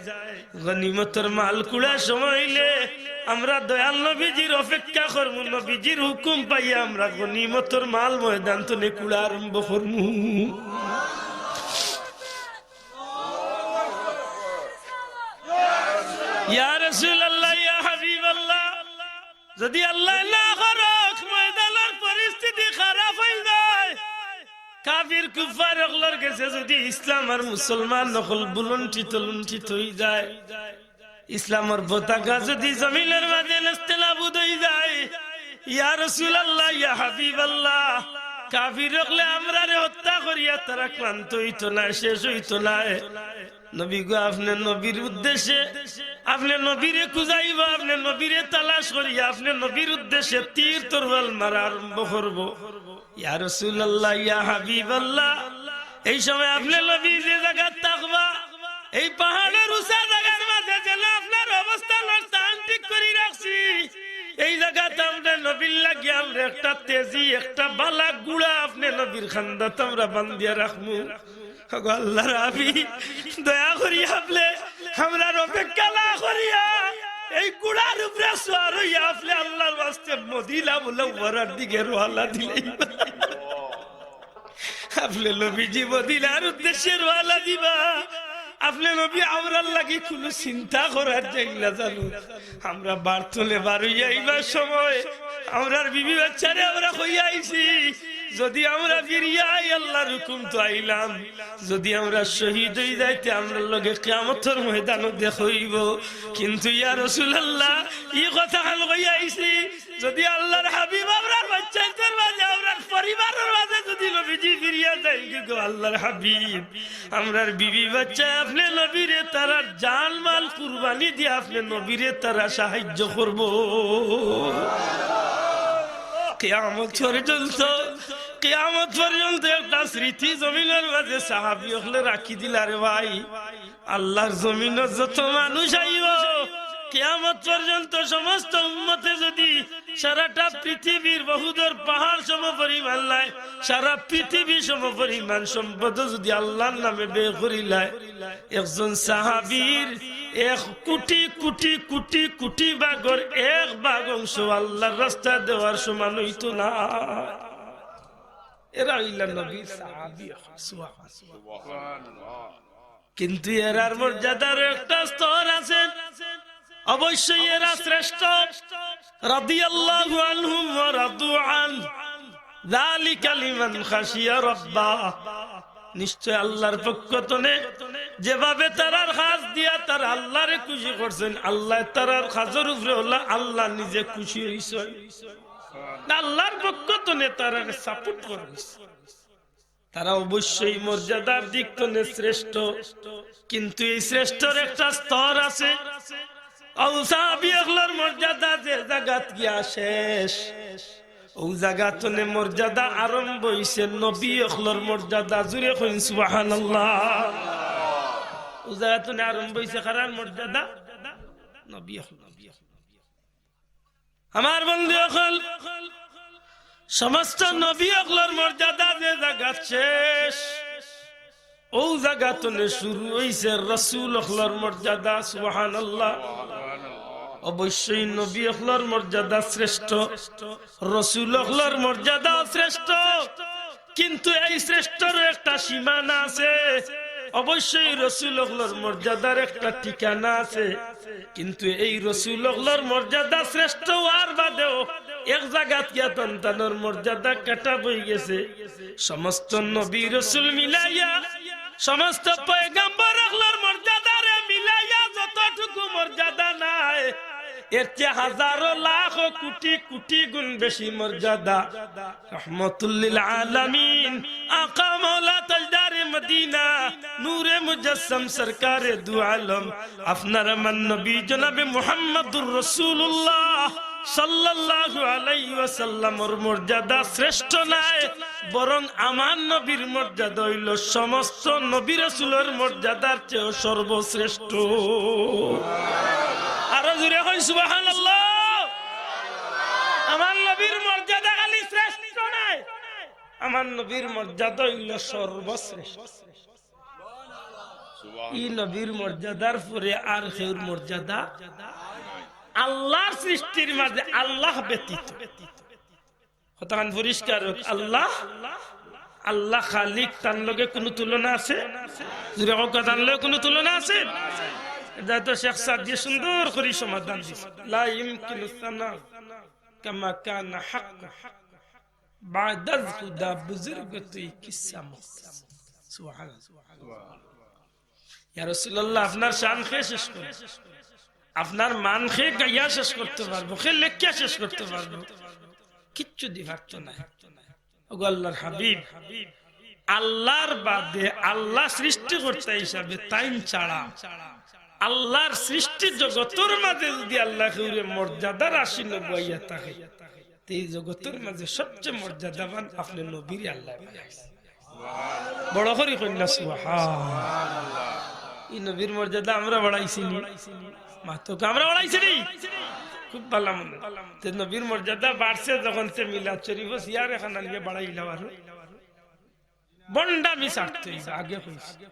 গনিমতর মাল কুড়ার সময় অইলে আমরা দয়াল নবীজির অপেক্ষা করমু, নবীজির হুকুম পাইয়া আমরা গনিমতর মাল ময়দান তনে কুড়া আরম্ভ করমু। ইয়া রাসূলুল্লাহ, ইয়া হাবিবাল্লাহ, যুদি আল্লায় না করউক ময়দানর পরিস্থিতি খারাপ অইযায়, কাফির কুফফার অকলর গেছে যুদি ইসলাম আর মুসলমান অকল ভুলুণ্ঠিত লুণ্ঠিত অইযায়, ইসলামর পতাকা যুদি জমিনর মাঝে নেস্তেনাবুদ অইযায়, ইয়া রাসূলুল্লাহ, ইয়া হাবিবাল্লাহ, কাফির অকলে আমরারে হত্যা করিয়া তারা ক্লান্ত অইতো নায়, শেষ অইতো নায়। নবী গো, আপনে নবীর উদ্দেশ্যে, আপনে নবীরে খুঁজাইবা, আপনে নবীরে তালাশ করিয়া, আপনে নবীর উদ্দেশ্যে তীর তরোয়াল মারা আরম্ভ করবো। ইয়া রাসূলুল্লাহ, ইয়া হাবিবাল্লাহ, এই সময় আপনে নবী যে জাগাত থাকবা, এই পাহাড়র উঁচা জাগার মাঝে যেন আপনার অবস্থানর স্থান ঠিক করি রাখছি। এই জাগাত আমরা নবীর লাগি আমরা একটা তেজি, একটা বালা ঘুড়া আপনে নবীর খান্দাত আমরা বান্ধিয়া রাখমু। ওগো আল্লাহর হাবিব, দয়া করি আপনে আমরার অপেক্ষা না করিয়া এই ঘুড়ার উপরে সওয়ার অইয়া আপনে আল্লাহর ওয়াস্তে মদিনা মুনাওয়ারার দিকে রওয়ানা দিলাইবা। আপনে নবীজি মদিনার উদ্দেশ্যে রওয়ানা দিবা। আপনে নবী আমরার লাগি কুনু চিন্তা করার যাইন না জানো। আমরা বাড়ি থনে বারইয়া আইবার সময় আমরার বিবি বাচ্চারে আমরা কইয়া আইছি, যদি আমরা ফিরিয়া আই আল্লাহর হুকুম তো আইলাম, যদি আমরা শহীদ অই যাই তে আমরার লগে কিয়ামতর ময়দানো দেখা অইবো। কিন্তু ইয়া রাসূলুল্লাহ, ই কথা খান কইয়া আইছি, যদি আল্লাহর হাবিব আমরার বাচ্চাইন্তর মাঝে, আমরার পরিবারর মাঝে যদি নবীজি ফিরিয়া যাইন গি গো আল্লাহর হাবিব, আমরার বিবি বাচ্চায় আপনে নবীরে তারার জান মাল কুরবানি দিয়া আপনে নবীরে তারা সাহায্য করবো। কিয়ামত পর্যন্ত, কিয়ামত পর্যন্ত একটা স্মৃতি জমিনর মাঝে সাহাবী অকলে রাখি দিলা রে ভাই। আল্লাহর জমিনো যত মানুষ আইবো, কিয়ামত পর্যন্ত সমস্ত উম্মতে যদি সারাটা পৃথিবীর বহুদূর পাহাড় সম পরিমাণ লয়, সারা পৃথিবী সম পরিমাণ সম্পদ যদি আল্লাহর নামে ব্যয় করিলায়, একজন সাহাবীর এক কোটি কোটি কোটি কোটি ভাগর এক ভাগ অংশ আল্লাহর রাস্তায় দেওয়ার সমান অইতো না। এরা অইলা নবীর সাহাবী। সুবহানাল্লাহ। কিন্তু এরার মর্যাদার একটা স্তর আছে, অবশ্যই এরা শ্রেষ্ঠ। রাদিয়াল্লাহু আনহুম ওয়া রাদু আন, যালিকা লিমান খাশিয়া রাব্বা। নিশ্চয় আল্লাহর পক্ষ তনে যেভাবে তারার কাজ দিয়া তারা আল্লাহরে খুশি করছেন, আল্লাহ তারার কাজর উপরে অইলা আল্লাহ নিজে খুশি অইছেন। আল্লাহর পক্ষ তনে তারারে সাপোর্ট করা অইছে। তারা অবশ্যই মর্যাদার দিক তনে শ্রেষ্ঠ, কিন্তু এই শ্রেষ্ঠর একটা স্তর আছে। অউ সাহাবী অকলর মর্যাদা যে জাগাত গিয়া শেষ, অউ জাগা তনে মর্যাদা আরম্ভ অইছে নবী অকলর মর্যাদা। জুরে কইন সুবহানাল্লাহ। অউ জাগা তনে আরম্ভ অইছে কারার মর্যাদা? নবী অকল। আমার বন্ধু অকল, সমস্ত নবী অকলর মর্যাদা যে জাগাত শেষ, অউ জাগা তনে শুরু অইছে রসুল অকলর মর্যাদা। সুবহানাল্লাহ। অবশ্যই নবী অকলর মর্যাদা শ্রেষ্ঠ, রসুল অকলর মর্যাদা শ্রেষ্ঠ, কিন্তু এই শ্রেষ্ঠর একটা সীমানা আছে। অবশ্যই রসুল অকলর মর্যাদার একটা ঠিকানা আছে, কিন্তু এই রসুল অকলর মর্যাদা শ্রেষ্ঠ অওয়ার বাদেও এক জাগাত গিয়া তান তানর মর্যাদা কাটা বই গেছে। সমস্ত নবী রসুল মিলাইয়া, সমস্ত পয়গাম্বর অকলর মর্যাদারে মিলাইয়া যতটুকু মর্যাদা নাই, এর চেয়ে হাজারো লাখো কোটি কোটি গুণ বেশি মর্যাদা রহমতুল্লিল আলামিন, আকা মাওলা তাজদারে মদিনা, নূরে মুজাসসাম সরকারে দু আলম, আপনার আমার নবী জনাবে মুহাম্মাদুর রাসূলুল্লাহ সাল্লাল্লাহু আলাইহি ওয়াসাল্লামর মর্যাদা শ্রেষ্ঠ নায়, বরং আমার নবীর মর্যাদা অইলো সমস্ত নবী রাসূলর মর্যাদার চেয়েও সর্বশ্রেষ্ঠ। আরো জোরে কইন সুবহানাল্লাহ। আমার নবীর মর্যাদা খালি শ্রেষ্ঠ নায়, আমার নবীর মর্যাদা অইলো সর্বশ্রেষ্ঠ। ই নবীর মর্যাদার পরে আর কেউর মর্যাদা আল্লাহর সৃষ্টির মাঝে আল্লাহ ব্যতীত। কথাখান পরিষ্কার অউক, আল্লাহ, আল্লাহ খালিক, তান লগে কুনু তুলনা আছে? জুরে কউক্কা, তান লগে কুনু তুলনা আছে? ইটা তো শেখ সাদিয়ে সুন্দর করি সমাধান দিছে। লা ইউমকিনু সানা কামা কানা হাক্কা, বাদাজ খুদা বুজুর্গ তুই কিসসা মুখতাসর। সুবহানাল্লাহ। ইয়া রাসূলুল্লাহ, আপনার শান কে শেষ করবো? আপনার মান কে গাইয়া শেষ করতে পারবো? কে লেখিয়া শেষ করতে পারবো? কিচ্ছু দি পারতো নায়। ওগো আল্লাহর হাবিব, আল্লাহর বাদে আল্লাহ সৃষ্টিকর্তা হিসাবে তাইন ছাড়া আল্লাহর সৃষ্টি জগতর মাঝে যদি আল্লাহ কেউরে মর্যাদার আসনে বওয়াইয়া থাকে, তে ই জগতর মাঝে সবচেয়ে মর্যাদাবান আপনে নবীরে আল্লায় বানাইছে। বড় করি কইন না সুবহানাল্লাহ। ই নবীর মর্যাদা আমরা বাড়াইছি নি? মাতউক্কা, আমরা বাড়াইছি নি? খুব ভালা মনে। তে নবীর মর্যাদা বাড়ছে যখন, তে মিলাদ শরীফো চেয়ার এখান আনিয়া বাড়াইলাও আরো। ভন্ডামি ছাড়তে অইবো, আগে কইছি।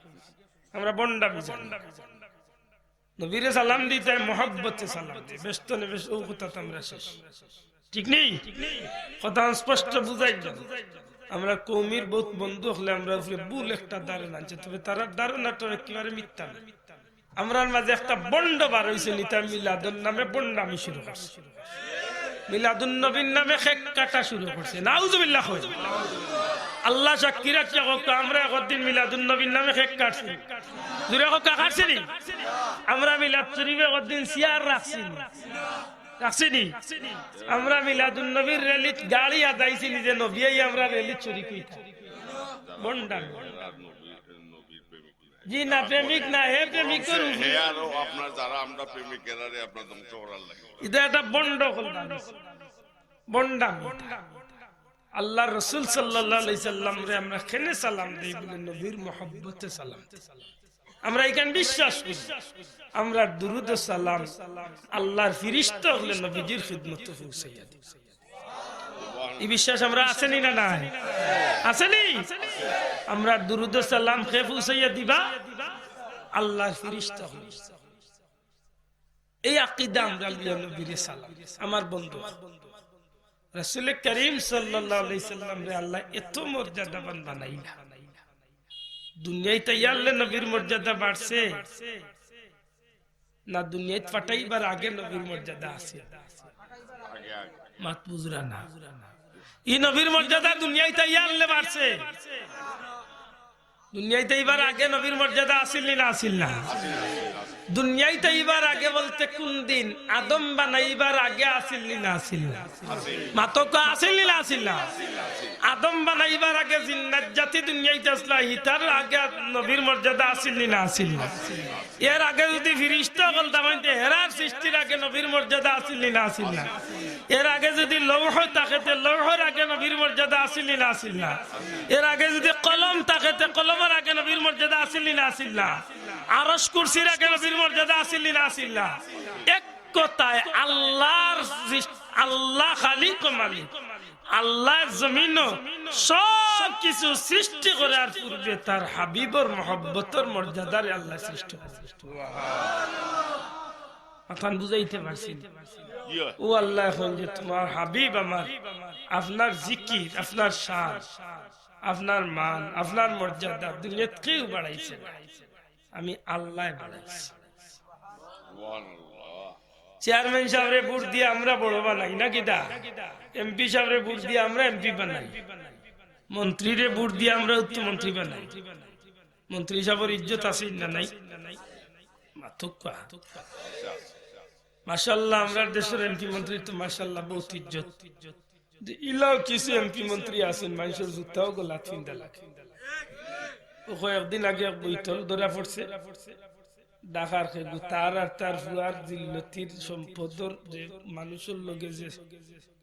আমরা ভন্ডামি জানি না। নবীরে সালাম দিতায় মহব্বতে সালাম দেই, বেষ্টনে বেশ, অউ কথা তো আমরা শেষ। ঠিক নি? কথা স্পষ্ট বুঝাই গেল। আমরা কওমির বউত বন্ধু অকলে আমরার উপরে ভুল একটা ধারণা আনছে, তবে তারার ধারণাটা একেবারে মিথ্যা না। আমরার মাঝে একটা ভন্ড বার অইছে নি, তার মিলাদর নামে ভন্ডামি শুরু করছে, মিলাদুন নবীর নামে কেক কাটা শুরু করছে। নাউজুবিল্লাহ কই। আল্লাহ সাক্ষী রাখিয়া কউক্কা, আমরা একদিন মিলাদুন নবীর নামে কেক কাটছি? জুরে কউক্কা, কাটছি নি? আমরা মিলাদ শরীফো একদিন চেয়ার রাখছি নি? রাখছি নি? আমরা মিলাদুন নবীর র‍্যালিত গাড়ি সাজাইছি নি যে নবী আইয়া আমরার র‍্যালিত শরিক অইতা? ভন্ডামি। জি না, প্রেমিক না, হে প্রেমিকর উপরে। হে আরো আপনার যারা আমরা প্রেমিক, এরারে আপনার ধ্বংস করার লাগি। ইটা একটা ভন্ড কথা, ভন্ডামি। আল্লাহর রাসূল সাল্লাল্লাহু আলাইহি সাল্লামরে আমরা কেনে সালাম দেই বলে নবীর মহব্বতে সালাম দেই। আমরা ইখান বিশ্বাস করি। আমরা দুরুদ ও সালাম আল্লাহর ফিরিস্তা অকলে নবীজির খিদমতো পৌঁছাইয়া দেই। ই বিশ্বাস আমরার আছে নি না নাই? আছে নি? আমরা দুরুদ ও সালাম কে পৌঁছাইয়া দিবা? আল্লাহর ফিরিস্তা অকলে। এই আকিদা আমরা লইয়া নবীরে সালাম। আমার বন্ধু, রাসূলে করিম সাল্লাল্লাহু আলাইহি সাল্লামরে আল্লায় এত মর্যাদাবান বানাইলা। দুনিয়াইত আইয়ারলে নবীর মর্যাদা বাড়ছে না দুনিয়াইত পাঠাইবার আগে নবীর মর্যাদা আছিল? মাত বুঝরা না। ই নবীর মর্যাদা দুনিয়াইত আইয়ারলে বাড়ছে। দুনিয়াইত আইবার আগে নবীর মর্যাদা আছিল নি না আছিল না? দুনিয়াইত আইবার আগে বলতে কুন দিন? আদম বানাইবার আগে আছিল নি না আছিল না? মাতউক্কা, আছিল নি না আছিল না? আদম বানাইবার আগে জিন্নাত জাতি দুনিয়াইত আছলা, হিতার আগে নবীর মর্যাদা আছিল নি না আছিল না? এর আগে যুদি ফিরিস্তা অকল থাকইন তে হেরার সৃষ্টির আগে নবীর মর্যাদা আছিল নি না আছিল না? এর আগে যুদি লৌহ থাকে তে লৌহর আগে নবীর মর্যাদা আছিল নি না আছিল না? এর আগে যুদি কলম থাকে তে কলমর আগে নবীর মর্যাদা আছিল নি না আছিল না? আরশ কুরসির আগে নবীর মর্যাদা আছিল নি না আছিল না? এক কথায় আল্লাহর সৃষ্টি, আল্লাহ খালিক ও মালিক। আল্লায় জমিনো সব কিছু সৃষ্টি করার পূর্বে তার হাবিবর মহব্বতর মর্যাদারে আল্লায় সৃষ্টি করছে। মাতখান বুঝাইতে পারছি নি? ও আল্লায় কইন যে তুমার হাবিব আমার, আপনার জিকির, আপনার শান, আপনার মান, আপনার মর্যাদা দুনিয়াত কেউ বাড়াইছে না, আমি আল্লায় বাড়াইছি। চেয়ারম্যান সাবরে ভোট দিয়া আমরা বড় বানাই না কিতা? এমপি সাবরে ভোট দিয়া আমরা এমপি বানাই, মন্ত্রীরে ভোট দিয়া আমরা উত্তর মন্ত্রী বানাই। মন্ত্রী সাবর ইজ্জত আছে না নাই? মাতউক্কা। মাশাআল্লাহ, আমরার দেশর এমপি মন্ত্রীর তো মাশাআল্লাহ বউত ইজ্জত। যে ইলাও কিছু এমপি মন্ত্রী আছইন, মানষর জুতাও গলাত ফিন্দা লাগে। ও কয়েকদিন আগে এক বৈঠক ধরা পড়ছে, ঢাকার কেগু তার আর তার ফুয়ার জিল্লতির সম্পদর যে মানুষর লগে যে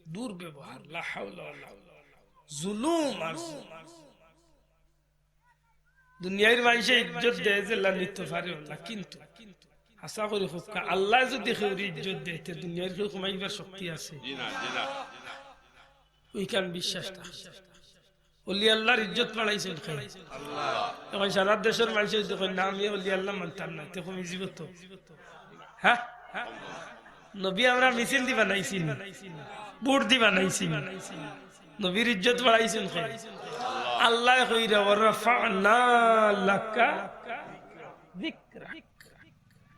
দুর্ব্যবহার, লা হাওলা ওয়ালা কুওয়াতা, জুলুম আর জুলুম। দুনিয়ার মানষে ইজ্জত দেয় যেলা নিতো পারে অলা, কিন্তু হাছা করি কউক্কা, আল্লায় যুদি কেউরে ইজ্জত দেয়, তে দুনিয়ার কেউ কমাইবার শক্তি আছে? জি না, জি না। ওইখান বিশ্বাস থাকে। অলি আল্লার ইজ্জত বাড়াইছইন কে? আল্লাহ। অখন সারা দেশর মানষে যুদি কইন, "না, আমি অলি আল্লা মানতাম না," তে কমি যিবো তো। হ্যাঁ? নবী আমরা মিছিল দি বানাইছি নি? ভোট দি বানাইছি নি? নবীর ইজ্জত বাড়াইছইন কে? আল্লায় কইরা, "ওয়া রাফা'না লাকা যিকরাক।"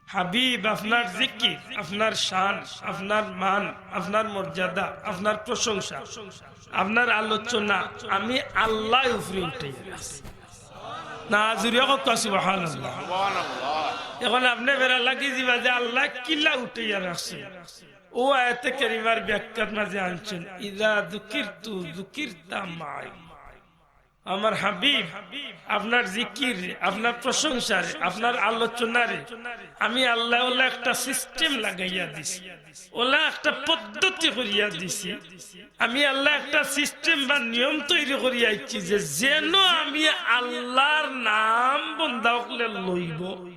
হাবিব, আপনার জিকির, আপনার শান, আপনার মান, আপনার মর্যাদা, আপনার প্রশংসা, আপনার আলোচনা আমি আল্লায় উপরে উঠাইয়া রাখছি। না, জুরে কউক্কা সুবহানাল্লাহ। অখন আপনে বেড়া লাগি যিবা যে আল্লায় কিলা উঠাইয়া রাখছে। অউ আয়াতে কারিমার ব্যাখ্যার মাঝে আনছইন, "ইযা যুকিরতু যুকিরতা মাই।" আমার হাবিব, আপনার জিকির, আপনার প্রশংসারে, আপনার আলোচনারে আমি আল্লায় অলা একটা system লাগাইয়া দিছি, অলা একটা পদ্ধতি করিয়া দিছি। আমি আল্লায় একটা system বা নিয়ম তৈরি করিয়া আইছি যে যেন আমি আল্লার নাম বন্দা অকলে লইবো,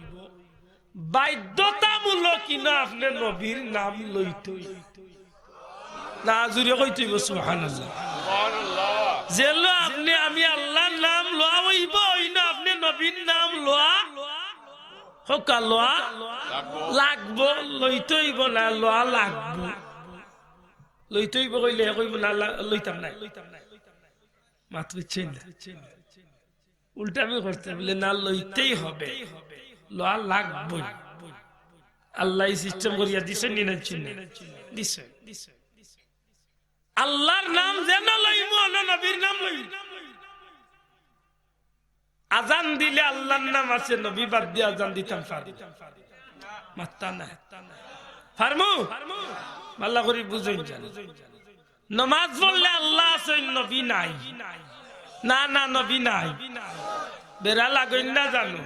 বাধ্যতামূলক ইনো আপনে নবীর নাম লইতই। না, জুরে কইতইবো সুবহানাল্লাহ। যেলো আপনে আমি আল্লার নাম লওয়া অইবো, ইনো আপনে নবীর নাম লওয়া, হক্কা লওয়া লাগবো, লইতইবো না, লওয়া লাগবো। লইতইবো কইলে হে কইবো না, লা-, লইতাম নায়। মাত বুঝছইন না? উল্টা আমি করতে বলে না, লইতেই হবে, লওয়া লাগবই। আল্লায় system করিয়া দিছইন নি না দিছইন না? দিছইন। আল্লার নাম যেন লইমু, অনো নবীর নাম লইমু। আজান দিলে আল্লার নাম আছে, নবী বাদ দিয়া আজান দিতাম পারমু? মাত্তা না। পারমু? ভালা করি বুঝইন জানো। নমাজ পড়লে আল্লা আছইন, নবী নাই। না, না, নবী নাই। বেড়া লাগইন না জানো?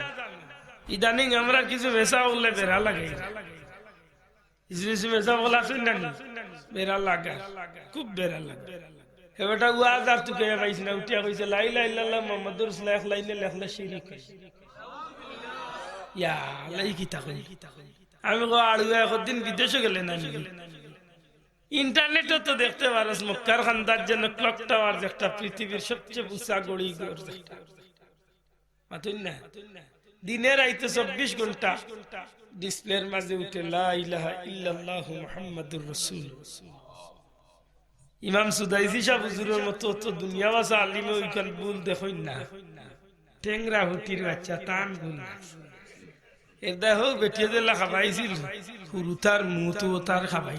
ইদানিং আমরার কিছু মেসাব অকলে বেড়া লাগাইন। কিছু কিছু মেসাব অকল আছইন না নি? বেড়া লাগা। খুব বেড়া লাগা। হে বেটা ওয়াজ আর তুকাইয়া পাইছ না, উঠিয়া কইছে, "লা ইলাহা ইল্লাল্লাহ মুহাম্মাদুর রাসূলুল্লাহ এক লাইনে লেখলে শিরিক অইছে।" ইয়া, লাই কিতা কই? আমি কই, "আড়ুয়া একদিন বিদেশো গেলে না নি?" ইন্টারনেটো তো দেখতে পারস, মক্কার কান্দাত যেন clock tower যেটা, পৃথিবীর সবচেয়ে উঁচা ঘড়ি ঘর যেটা। মাতইন না? দিনে রাইতে চব্বিশ ঘন্টা ডিসপ্লের মাঝে উঠে, "লা ইলাহা ইল্লাল্লাহু মুহাম্মাদুর রাসূল।" ইমাম সুদাইসি সাব হুজুরর মতো অত দুনিয়াবাসা আলিমে অইখান ভুল দেখইন না। টেংরা হুটির বাচ্চা, তান ভুল না। এর দায় হোক, বেটিয়ে যেলা খাবাইছিল, হুরুতার মুতু তার খাবাই।